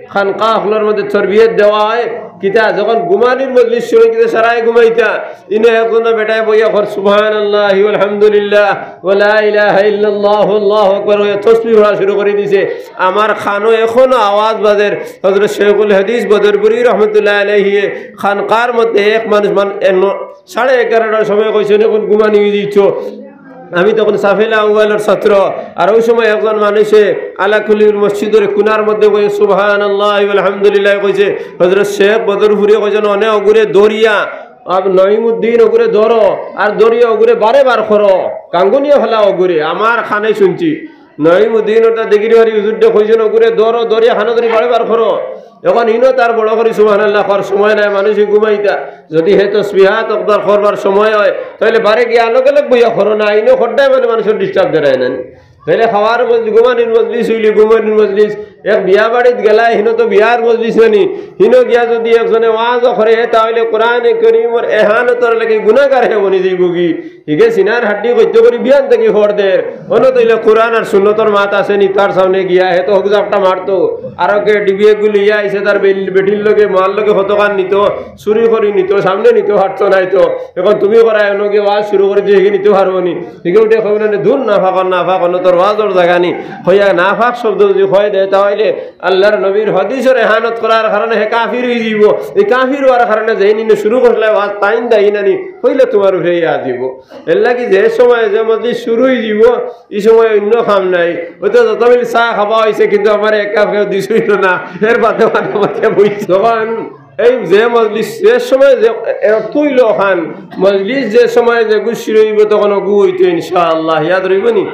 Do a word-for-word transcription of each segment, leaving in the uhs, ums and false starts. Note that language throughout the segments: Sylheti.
খানকা অকলর মধ্যে তরবিয়ত দেওয়া অয়। কিতা, যখন ঘুমানির মজলিস শুরু, কিতা সারায় ঘুমাইতা, ইনো একজন বেটায় বইয়া কর সুবহানাল্লাহি ওয়ালহামদুলিল্লাহ ওয়ালা ইলাহা ইল্লাল্লাহু আল্লাহু আকবার অইয়া তসবিহ পড়া শুরু করি দিছে। আমার কানো এখনো আওয়াজ বাজের। হযরত শেখুল হাদিস বদরপুরী রহমতুল্লাহ আলাইহি খানকার মধ্যে এক মানুষ মান-, এ ন-, সাড়ে এগারোটার সময় কইছইন, "অখন ঘুমানি অই যাইতো।" আমি তখন সাফিলা আউয়ালর ছাত্র, আর ওই সময় একজন মানুষে আলাকুলিউল মসজিদর কুনার মধ্যে কই, "সুবহানাল্লাহ ওয়ালহামদুলিল্লাহ" কইছে। হযরত শেখ বদরপুরী কইছইন, "অনে অগুরে ধরিয়া, আব নঈমুদ্দিন অগুরে ধরো, আর ধরিয়া অগুরে বারে বার করো, কাঙ্গুনিয়া ফালা অগুরে, আমার কানে শুনছি।" নঈমুদ্দিন ওটা দেখির বাড়ি হুজুররে কইছইন, "অগুরে ধরো, ধরিয়া কানো ধরি বারে বার করো।" অখন ইনো তার বড় করি সুবহানাল্লাহ কর সময় নাই, মানুষে ঘুমাইতা। যদি হে তসবিহাত একবার করবার সময় অয়, তাইলে বারে গিয়া লগে লগে বইয়া করো না, ইনো খড্ডায় মানে মানুষর disturb দেরায় না। তাইলে খাওয়ার মজলিস, ঘুমানির মজলিস অইলে ঘুমানির মজলিস, এক বিয়া বাড়িত গেলা, হিনো তো বিয়ার মজলিস নানি, হিনো গিয়া যদি একজনে ওয়াজও করে, তাইলে কোরআনে করিমর এহানতর লাগি গুনাগার হে বনি যাইবো গি। হিগে সিনার হাড্ডি কইতে করি বিয়ান থাকি ফড় দের। অনো তাইলে কোরআন আর সুন্নতর মাত আছে নি, তার সামনে গিয়া হে তো হকজাপটা মারতো। আর ওকে ডিবিয়ে গুলি ইয়া আইছে, তার বেল-, বেটির লগে, মার লগে কতখান নিত, চুরি করি নিত, সামনে নিত, হাঁটতো নাইতো। অখন তুমি করায় অনো গিয়া ওয়াজ শুরু করি দিও, হিগে নিতে পারবো নি? হিগে উঠে কইবো না, "দূর নাফাক, নাফাক, অনো তোর ওয়াজর জাগা নি।" কইয়া নাফাক শব্দ যদি কয় দেয়, তাইলে আল্লাহর নবীর হাদিসর এহানত করার কারণে হে কাফির অই যাইবো। এই কাফির অওয়ার কারণে যে নিনে শুরু করলে ওয়াজ তাইন দায়ী নানি, কইলে তোমার উপরে ইয়া দিব। এর লাগি যে সময় যে মজলিস শুরু অই যাইবো, এই সময় অন্য কাম নাই। হয়তো যত বেলা চা খাওয়া অইছে, কিন্তু আমার এক কাপ কেউ দিছইল না, এর বাদে মানে আমাকে বইছে। তখন এই যে মজলিস, যে সময় যে এ-, তুইল খান, মজলিস যে সময় যে গুছি রইব, তখন অগু অইতো ইনশাআল্লাহ। ইয়াদ রইব নি?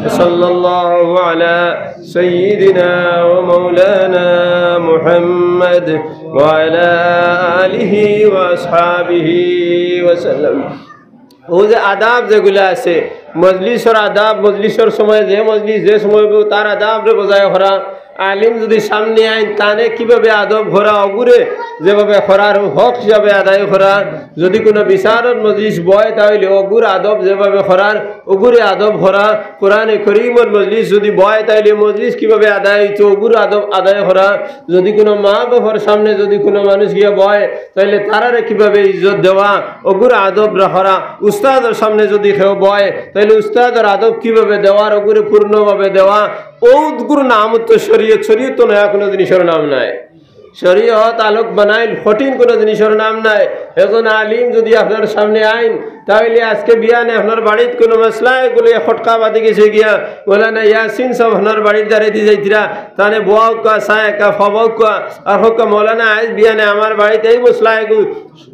সাল্লাল্লাহু আলা সাইয়্যিদিনা ওয়া মাওলানা মুহাম্মদ ওয়া আলা আলিহি ওয়া আসহাবিহি ওয়া সাল্লাম। ও যে আদাব যেগুলা আছে, মজলিসর আদাব, মজলিসর সময় যে মজলিস যে সময় অইবো, তার আদাবরে বজায় করা। আলিম যদি সামনে আইন, তানে কিভাবে আদব করা, অগুরে যেভাবে করার হক হিসাবে আদায় করা। যদি কোনো বিচারর মজলিস বয়, তাইলে অগুর আদব যেভাবে করার, অগুরে আদব করা। কোরআনে করিমর মজলিস যদি বয়, তাইলে মজলিস কিভাবে আদায় অইতো, অগুর আদব আদায় করা। যদি কোনো মা বাপর সামনে যদি কোনো মানুষ গিয়া বয়, তাইলে তারারে কিভাবে ইজ্জত দেওয়া, অগুর আদব রাখরা। উস্তাদর সামনে যদি কেউ বয়, তাইলে উস্তাদর আদব কিভাবে দেওয়ার, অগুরে পূর্ণভাবে দেওয়া। অগুর নাম তো শরীয়ত, শরীয়ত তো নয়া কোনো জিনিসর নাম নাই। শরীয়ত আলোক বানাইল, কঠিন কোনো জিনিসর নাম নাই। একজন আলিম যদি আপনার সামনে আইন, তাইলে আজকে বিয়ানে আপনার বাড়িত কোনো মাসলা এগুলি খটকা বাজি গেছে গিয়া, মৌলানা ইয়াসিন সাহেব আপনার বাড়ির দ্বারে দি যাইতরা, তানে বওয়াউক্কা, চা এক কাপ খাওয়াউক্কা, আর কউক্কা, "মৌলানা, আইজ বিয়ানে আমার বাড়িত এই মাসলা এগু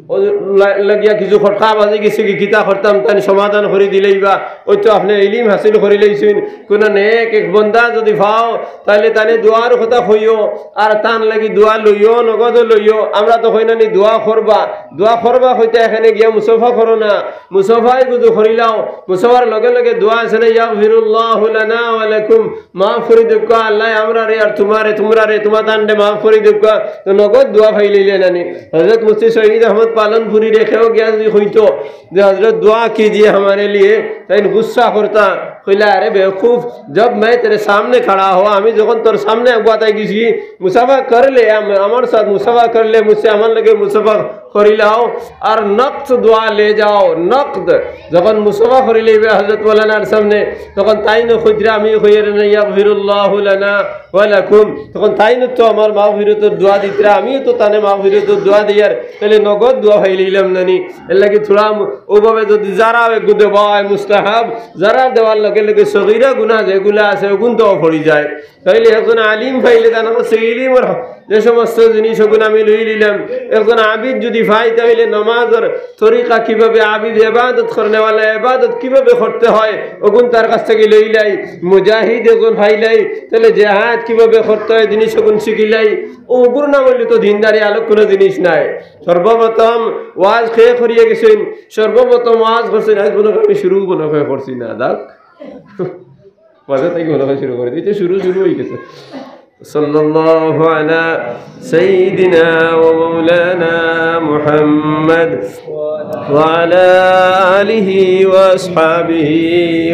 ও লা-, লাগিয়া কিছু খটকা বাজি গেছে কি, কিতা করতাম, তাইন সমাধান করি দিলাইবা।" ওই তো আপনে ইলিম হাসিল করি লাইছইন। কোনো নেক এক বন্দা যদি পাও, তাইলে তানে দোয়ার কথা কইও, আর তান লাগি দোয়া লইও, নগদও লইও। আমরা তো কই না নি দোয়া করবা, দোয়া করবা কইতা এখানে গিয়া মুসাফা করো না। মুসাফায় গুজু করিলাও, মুসাফার লগে লগে দোয়া আছে না, "ইয়াগফিরুল্লাহু লানা ওয়া লাকুম", মাফ করি দেউক্কা আল্লায় আমরারে আর তুমারে, তুমরারে, তুমা তানরে মাফ করি দেউক্কা। তো নগদ দোয়া পাইলাইলে নানি। হযরত মুফতি শহীদ আহমদ পালনপুরীরে কেউ গিয়া যদি কইতো যে, "হযরত, দোয়া কিজিয়ে হামারে লিয়ে", তাইন গুসা করতা, কইলা, "আরে বেওকুফ, জব মে তেরে সামনে খাড়া হুয়া, আমি যখন তোর সামনে আগুয়াত অই গেছি, মুসাফা কর লে, আম-, আমার সাথ মুসাফা কর লে, মুঝসে আমার লগে মুসাফা করিলাও।" আর নকদ দোয়া লে যাও, নকদ। যখন মুসাফা করিলাইবে হযরত মৌলানার সামনে, তখন তাইনও কইতরা, আমি কইয়ার না, "ইয়াগফিরুল্লাহু লানা ওয়া লাকুম", তখন তাইনও তো আমার মাগফিরতর দোয়া দিতরা, আমিও তো তানে মাগফিরতর দোয়া দিয়ার, তাইলে নগদ দোয়া পাইলাইলাম নানি। এর লাগি থুড়া ম-, ওভাবে যদি যারা এগু দেওয়া অয় মুস্তাহাব, যারা দেওয়ার লগে লগে সগীরা গুনাহ যেগুলা আছে, ওগুন তো পড়ি যায়। তাইলে একজন আলিম পাইলে তান কাছে ইলিমর যে সমস্ত জিনিস ওগুন আমি লই নিলাম। একজন আবিদ যদি পাই, তাইলে নমাজর তরিকা কিভাবে, আবিদ ইবাদত করনেওয়ালা ইবাদত কিভাবে করতে হয়, ওগুন তার কাছ থাকি লইলাই। মুজাহিদ একজন পাইলাই, তাইলে জেহাদ কিভাবে করতে হয়, জিনিস ওগুন শিখিলাই। ওগুর নাম অইলে তো দিনদারি, আলোক কোনো জিনিস নাই। সর্বপ্রথম ওয়াজ কে করিয়া গেছইন, সর্বপ্রথম ওয়াজ করছইন, আইজ মনে কয় আমি শুরু মনে কয় করছি না, দেখ। মাঝে থাকি মনে কয় শুরু করি দিই, তো শুরু শুরু অই গেছে। صلى الله على سيدنا ومولانا محمد وعلى آله وأصحابه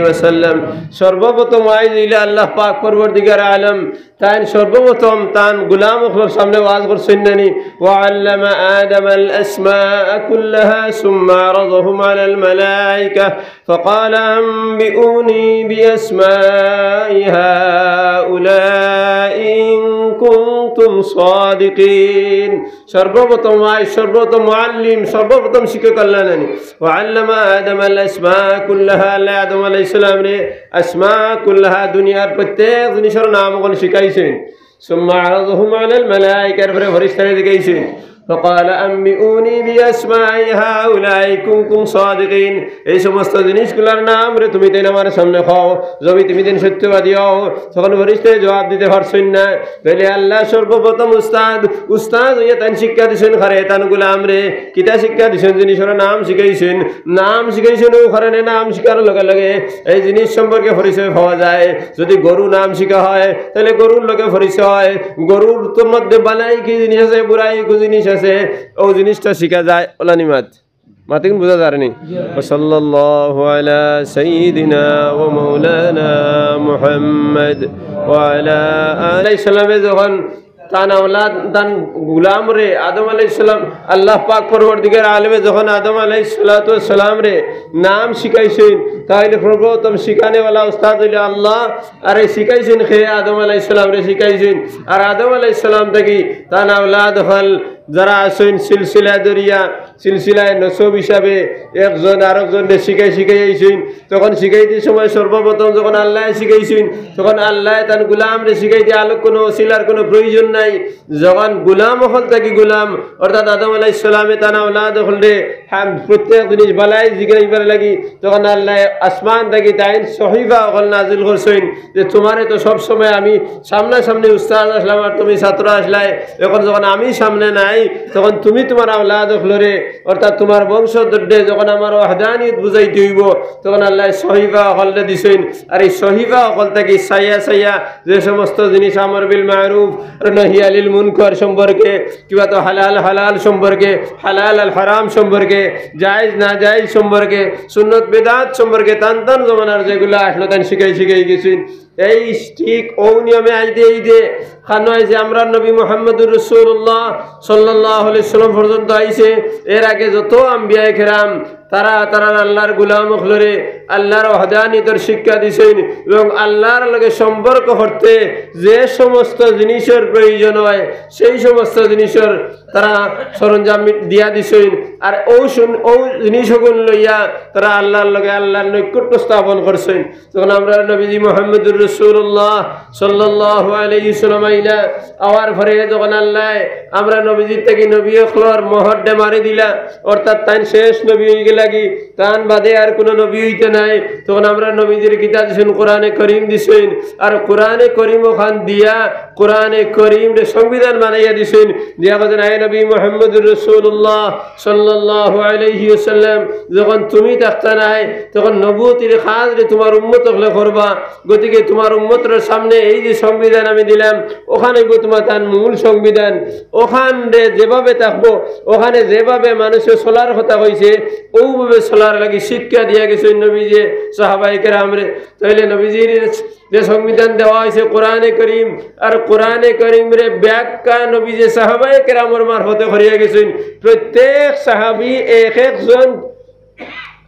وسلم। সর্বপ্রথম ওয়াইজ অইলা আল্লাহ পাক পরওয়ারদিগার আলম, তাইন সর্বপ্রথম তান গোলাম অকলর সামনে ওয়াজ করছইন নানি, وعلم آدم الأسماء كلها ثم عرضهم على الملائكة فقال أنبئوني بأسماء هؤلاء إن كنتم صادقين। সর্বপ্রথম ওয়াইজ, সর্বপ্রথম মুআল্লিম, সর্বপ্রথম শিক্ষক আল্লাহ নানি। وعلم آدم الأسماء كلها, আল্লাহ আদম আলাইহিস সালামরে আসমা কুল্লাহা, দুনিয়ার প্রত্যেক জিনিসর নাম অকল শিখাইছইন। ثم عرضهم على الملائكة, এরপরে ফেরেশতারে জিকাইছইন। فقال أنبئوني بأسماء هؤلاء إن كنتم صادقين। এই সমস্ত জিনিসগুলার নামরে তুমি তাইন আমার সামনে কও, যদি তুমি তাইন সত্যবাদী অও। তখন ফেরেশতায় জবাব দিতে পারছইন না। তাইলে আল্লাহ সর্বপ্রথম উস্তাদ, উস্তাদ অইয়া তাইন শিক্ষা দিছইন কারে? তান গোলামরে। কিতা শিক্ষা দিছইন? জিনিসর নাম শিখাইছইন, নাম শিখাইছইন। অউ কারণে নাম শিখার লগে লগে এই জিনিস সম্পর্কে পরিচয় পাওয়া যায়। যদি গরু নাম শিখা হয়, তাইলে গরুর লগে পরিচয়, গরুর তো মধ্যে বালাই কি জিনিস আছে, বুরাই কি জিনিস আছে, অউ জিনিসটা শিখা যায়। ওলা নি মাত, মাতিকুন বুঝা যার নি? وصلى الله على سيدنا ومولانا محمد وعلى آله। আলাইহিস সালামে যখন তান আওলাদ, তান গুলামরে আদম আলাইহিস সালাম, আল্লাহ পাক পরওয়ারদিগার আলমে যখন আদম আলাইহিস সালাতু ওয়াস সালামরে নাম শিখাইছইন, তাইলে সর্বপ্রথম শিখানেওয়ালা উস্তাদ অইলা আল্লাহ। আর এই শিখাইছইন কে? আদম আলাইহিস সালামরে শিখাইছইন। আর আদম আলাইহিস সালাম থাকি তান আওলাদ অকল যারা আছইন সিলসিলা ধরিয়া, সিলসিলায় নসব হিসাবে একজন আরকজনরে শিখাই শিখাই আইছইন। তখন শিখাইতে সময় সর্বপ্রথম যখন আল্লায় শিখাইছইন, তখন আল্লায় তান গুলামরে শিখাইতে আলোক কোনো ওসিলার কোনো প্রয়োজন নাই। যখন গুলাম অকল থাকি গুলাম, অর্থাৎ আদম আলাইহিস সালামে তান আওলাদ অকলরে হাম-, প্রত্যেক জিনিস বালাই জিকাইবার লাগি, তখন আল্লায় আসমান থাকি তাইন সহিফা অকল নাজিল করছইন যে, "তুমারে তো সব সময় আমি সামনাসামনি উস্তাদ আছলাম আর তুমি ছাত্র আছলায়, এখন যখন আমি সামনে নাই, তখন তুমি তুমার আওলাদ অকলরে, অর্থাৎ তুমার বংশধররে যখন আমার ওয়াহদানিয়ত বুঝাইতে অইবো, তখন আল্লায় সহিফা অকলরে দিছইন।" আর এই সহিফা অকল থাকি চাইয়া চাইয়া যে সমস্ত জিনিস আমর বিল মারুফ আর নহি আনিল মুনকর সম্পর্কে, কিবা তো হালাল হালাল সম্পর্কে, হালাল আর হারাম সম্পর্কে, জায়েজ না জায়েজ সম্পর্কে, সুন্নত বেদাত সম্পর্কে তান তান জমানার যেগুলা আছলো তান শিখাই শিখাই গেছইন। এই ঠিক অউ নিয়মে আইতে আইতে কানো আইছে আমরার নবী মুহাম্মদুর রাসূলুল্লাহ সাল্লাল্লাহু আলাইহি ওয়াসাল্লাম পর্যন্ত আইছে। এর আগে যত আম্বিয়ায়ে কেরাম তারা তারার আল্লাহর গুলাম অকলরে আল্লাহর ওয়াহদানিয়তর শিক্ষা দিছইন এবং আল্লাহর লগে সম্পর্ক করতে যে সমস্ত জিনিসর প্রয়োজন অয়, সেই সমস্ত জিনিসর তারা সরঞ্জাম দিয়া দিছইন। আর অউ শুন-, অউ জিনিস অগুন লইয়া তারা আল্লাহর লগে আল্লাহর নৈকট্য স্থাপন করছইন। যখন আমরার নবীজি মুহাম্মদুর রাসূলুল্লাহ সাল্লাল্লাহু আলাইহি ওয়াসাল্লাম আইলা, আওয়ার পরে যখন আল্লায় আমরার নবীজির থাকি নবী অকলর মোহররে মারি দিলা, অর্থাৎ তাইন শেষ নবী অইগেলাগি, তান বাদে আর কুনু নবী অইতা নায়, তখন আমরার নবীজিরে কিতা দিছইন? কোরআনে করিম দিছইন। আর কোরআনে করিম অখান দিয়া, কোরআনে করিমরে সংবিধান বানাইয়া দিছইন, দিয়া কইছইন, "আয় নবী মুহাম্মদুর রাসূলুল্লাহ সাল্লাল্লাহু আলাইহি ওয়াসাল্লাম, যখন তুমি থাকতা নায়, তখন নবুয়তির কাজরে তুমার উম্মত অকলে করবা।" গতিকে তুমার উম্মতর সামনে এই যে সংবিধান আমি দিলাম, অখান অইবো তুমার তান মূল সংবিধান। অখানরে যেভাবে থাকবো, অখানে যেভাবে মানুষে চলার কথা কইছে, অউভাবে চলার লাগি শিক্ষা দিয়া গেছইন নবীজিয়ে সাহাবায়ে কেরামরে। তাইলে নবীজির যে সংবিধান দেওয়া অইছে কোরআনে করিম, আর কোরআনে করিমরে ব্যাখ্যা নবীজিয়ে সাহাবায়ে কেরামর মারফতে করিয়া গেছইন। প্রত্যেক সাহাবী এক একজন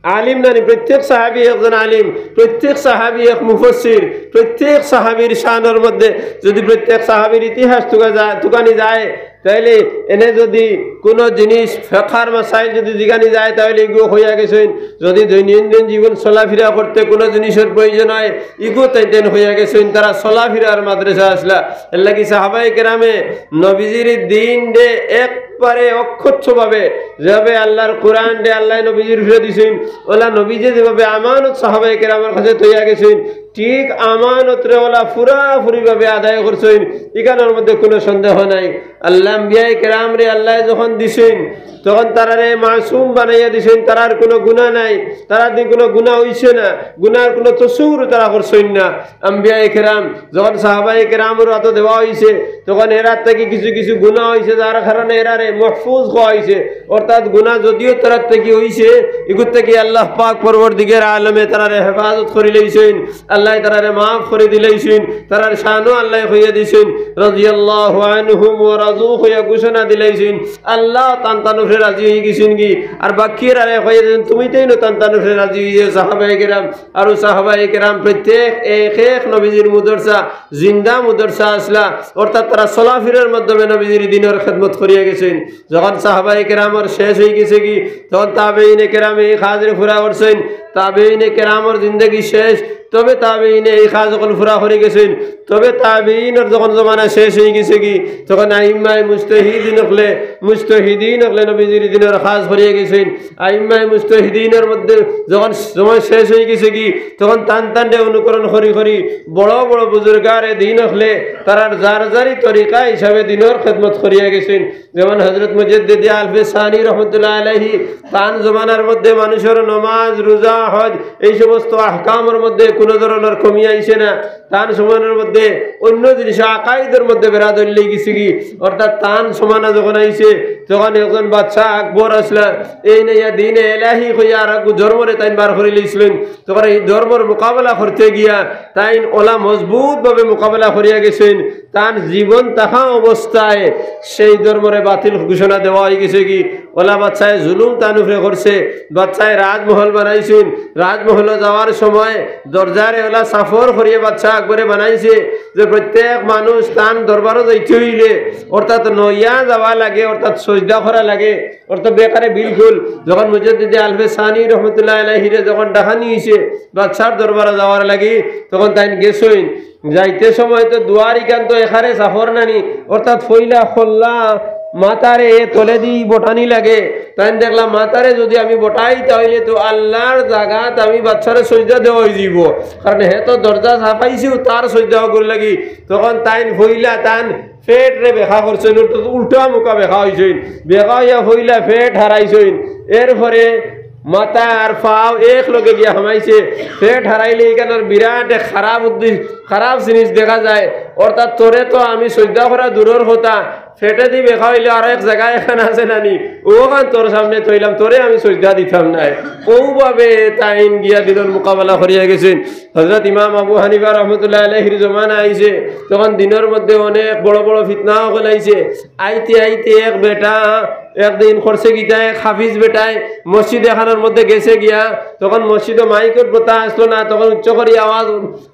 আলিম নানি, প্রত্যেক সাহাবী একজন আলিম, প্রত্যেক সাহাবী এক মুফাসসির, প্রত্যেক সাহাবীর শানর মধ্যে যদি প্রত্যেক সাহাবীর ইতিহাস তুকা যা-, তুকানি যায়, তাইলে এনে যদি কুনু জিনিস ফিকহর মাসাইল যদি জিকানি যায়, তাইলে ইগু কইয়া গেছইন। যদি দৈনন্দিন জীবন চলাফিরা করতে কুনু জিনিসর প্রয়োজন অয়, ইগু তাইন তাইন কইয়া গেছইন। তারা চলাফিরার মাদ্রাসা আছলা, এরলাগি সাহাবায়ে কেরামে নবীজির দ্বীনরে এক একবারে অক্ষচ্ছভাবে যেভাবে আল্লাহর কোরআনরে আল্লায় নবীজির উপরে দিছইন, অউলা নবীজিয়ে যেভাবে আমানত সাহাবায়ে কেরামর কাছে থইয়া গেছইন, ঠিক আমানতরে ওলা পুরাপুরিভাবে আদায় করছইন, ইখানর মধ্যে কুনু সন্দেহ নাই। আল্লাহ আম্বিয়ায়ে কেরামরে আল্লায় যখন দিছইন, তখন তারারে মাসুম বানাইয়া দিছইন, তারার কুনু গুনা নাই, তারার দিন কুনু গুনা অইছে না, গুনার কুনু তসুর তারা করছইন না। আম্বিয়ায়ে কেরাম যখন সাহাবায়ে কেরামর আতো দেওয়া অইছে, তখন এরার থাকি কিছু কিছু গুনা অইছে, যার কারণে এরারে মাহফুজ কওয়া অইছে। অর্থাৎ গুনা যদিও তারার থাকি অইছে, ইগুর থাকি আল্লাহ পাক পরওয়ারদিগারে আলমে তারারে হেফাজত করি লইছইন, আল্লায় তারারে মাফ করি দিলাইছইন, তারার শানও আল্লায় কইয়া দিছইন, রাদিয়াল্লাহু আনহুম ওয়া রাদু কইয়া ঘোষণা দিলাইছইন। আল্লাহ তান তান উপরে রাজি অইগেছইন গি, আর বাকি এরারে কইয়া দিছইন, তুমি তাইনও তান তান উপরে রাজি অইযাও। সাহাবায়ে কেরাম আর সাহাবায়ে কেরাম প্রত্যেক এক এক নবীজির মুদরসা, জিন্দা মুদরসা আছলা, অর্থাৎ তারা চলাফিরার মাধ্যমে নবীজির দিনর খেদমত করিয়া গেছইন। যখন সাহাবায়ে কেরামর শেষ অইগেছে গি, তখন তাবেইনে কেরামে ই কাজরে পুরা করছইন। তাবেইনে কেরামর জিন্দেগি শেষ, তবে তাবেইনে ই কাজ অকল পুরা করি গেছইন। তবে তাবেইনর যখন জমানা শেষ অইগেছে গি, তখন আইম্মায়ে মুজতাহিদিন অকলে, মুজতাহিদিন অকলে নবীজির দিনর কাজ করিয়া গেছইন। আইম্মায়ে মুজতাহিদিনর মধ্যে যখন সময় শেষ অইগেছে গি, তখন তান তানরে অনুকরণ করি করি বড় বড় বুজুর্গানে দিন অকলে তারার যার যারি তরিকা হিসাবে দিনর খেদমত করিয়া গেছইন। যেমন হযরত মুজাদ্দিদে আলফে সানি রহমতুল্লাহ আলাইহি, তান জমানার মধ্যে মানুষর নমাজ, রোজা, হজ, এই সমস্ত আহকামর মধ্যে কুনু ধরনর কমি আইছে না। তান জমানার মধ্যে অইন্য জিনিস আকাইদর মধ্যে বেড়া ধরলে গেছে গি, অর্থাৎ তান জমানা যখন আইছে, তখন একজন বাদশা আকবর আছলা, এইন আইয়া দিনে এলাহি কইয়া আরক ধর্মরে তাইন বার করি লইছইন। তখন ই ধর্মর মোকাবেলা করতে গিয়া তাইন ওলা মজবুতভাবে মোকাবেলা করিয়া গেছইন। তান জীবন থাকা অবস্থায় সেই ধর্মরে বাতিল ঘোষণা দেওয়া অইগেছে গি। ওলা বাদশায় জুলুম তান উপরে করছে, বাদশায় রাজমহল বানাইছইন। রাজমহলো যাওয়ার সময় দরজারে ওলা সাফর করিয়া বাদশা আকবরে বানাইছে যে প্রত্যেক মানুষ তান দরবারো যাইতে অইলে অর্থাৎ নইয়া যাওয়া লাগে, অর্থাৎ সজদা করা লাগে। অর্থাৎ বেকারে বিলকুল যখন মুজাদ্দিদে আলফে সানি রহমতুল্লাহ আলাইহিরে যখন ডাকানি অইছে বাদশার দরবারো যাওয়ার লাগি, তখন তাইন গেছইন। যাইতে সময় তো দুয়ার ইখান তো একারে সাফর নানি, অর্থাৎ পয়লা খোল্লা মাথারে তলেদি বটানি লাগে। তাইন দেখলা মাথারে যদি আমি বটাই, তাইলে তো আল্লার জাগাত আমি বাদশারে সজদা দেওয়া অইযিবো, কারণ হে তো দরজা ছাপাইছেউ তার সজদা অগুর লাগি। তখন তাইন পয়লা তান পেটরে বেকা করছইন, উল্টা মুখা বেকা অইছইন, বেকা অইয়া পয়লা পেট হারাইছইন, এরপরে মাথা আর পাও এক লগে গিয়া হামাইছে। পেট হারাইলে ইখানর বিরাট এক খারাপ উদ্দেশ্য, খারাপ জিনিস দেখা যায়। অর্থাৎ তোরে তো আমি সজদা করা দূরর কথা, পেটেদি বেকা অইলে আরক জাগা এখান আছে নানি, অখান তোর সামনে থইলাম, তোরে আমি সজদা দিতাম নায়। অউভাবে তাইন গিয়া দিনর মোকাবেলা করিয়া গেছইন। হযরত ইমাম আবু হানিফা রহমতুল্লাহ আলাইহির জমানা আইছে, তখন দিনর মধ্যে অনেক বড় বড় ফিতনা অকল আইছে। আইতে আইতে এক বেটা একদিন করছে কিতা, এক হাফিজ বেটায় মসজিদ এখানর মধ্যে গেছে গিয়া, তখন মসজিদো মাইকর বতা আছলো না, তখন উচ্চ করি আওয়াজ,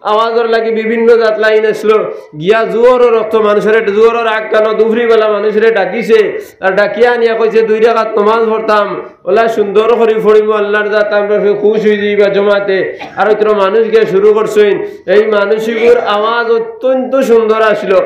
আওয়াজর লাগি বিভিন্ন জাত লাইন আছলো। গিয়া জুহরর অক্ত মানুষরে, জুহরর আগখানো দুপুরিবেলা মানুষরে ডাকিছে, আর ডাকিয়া আনিয়া কইছে, "দুই রাকাত নমাজ পড়তাম, ওলা সুন্দর করি পড়িমু, আল্লার জাত আমরার উপরে খুশ অইযিবা জমাতে।" আর অতরা মানুষ গিয়া শুরু করছইন। এই মানুষগুর আওয়াজ অত্যন্ত সুন্দর আছলো।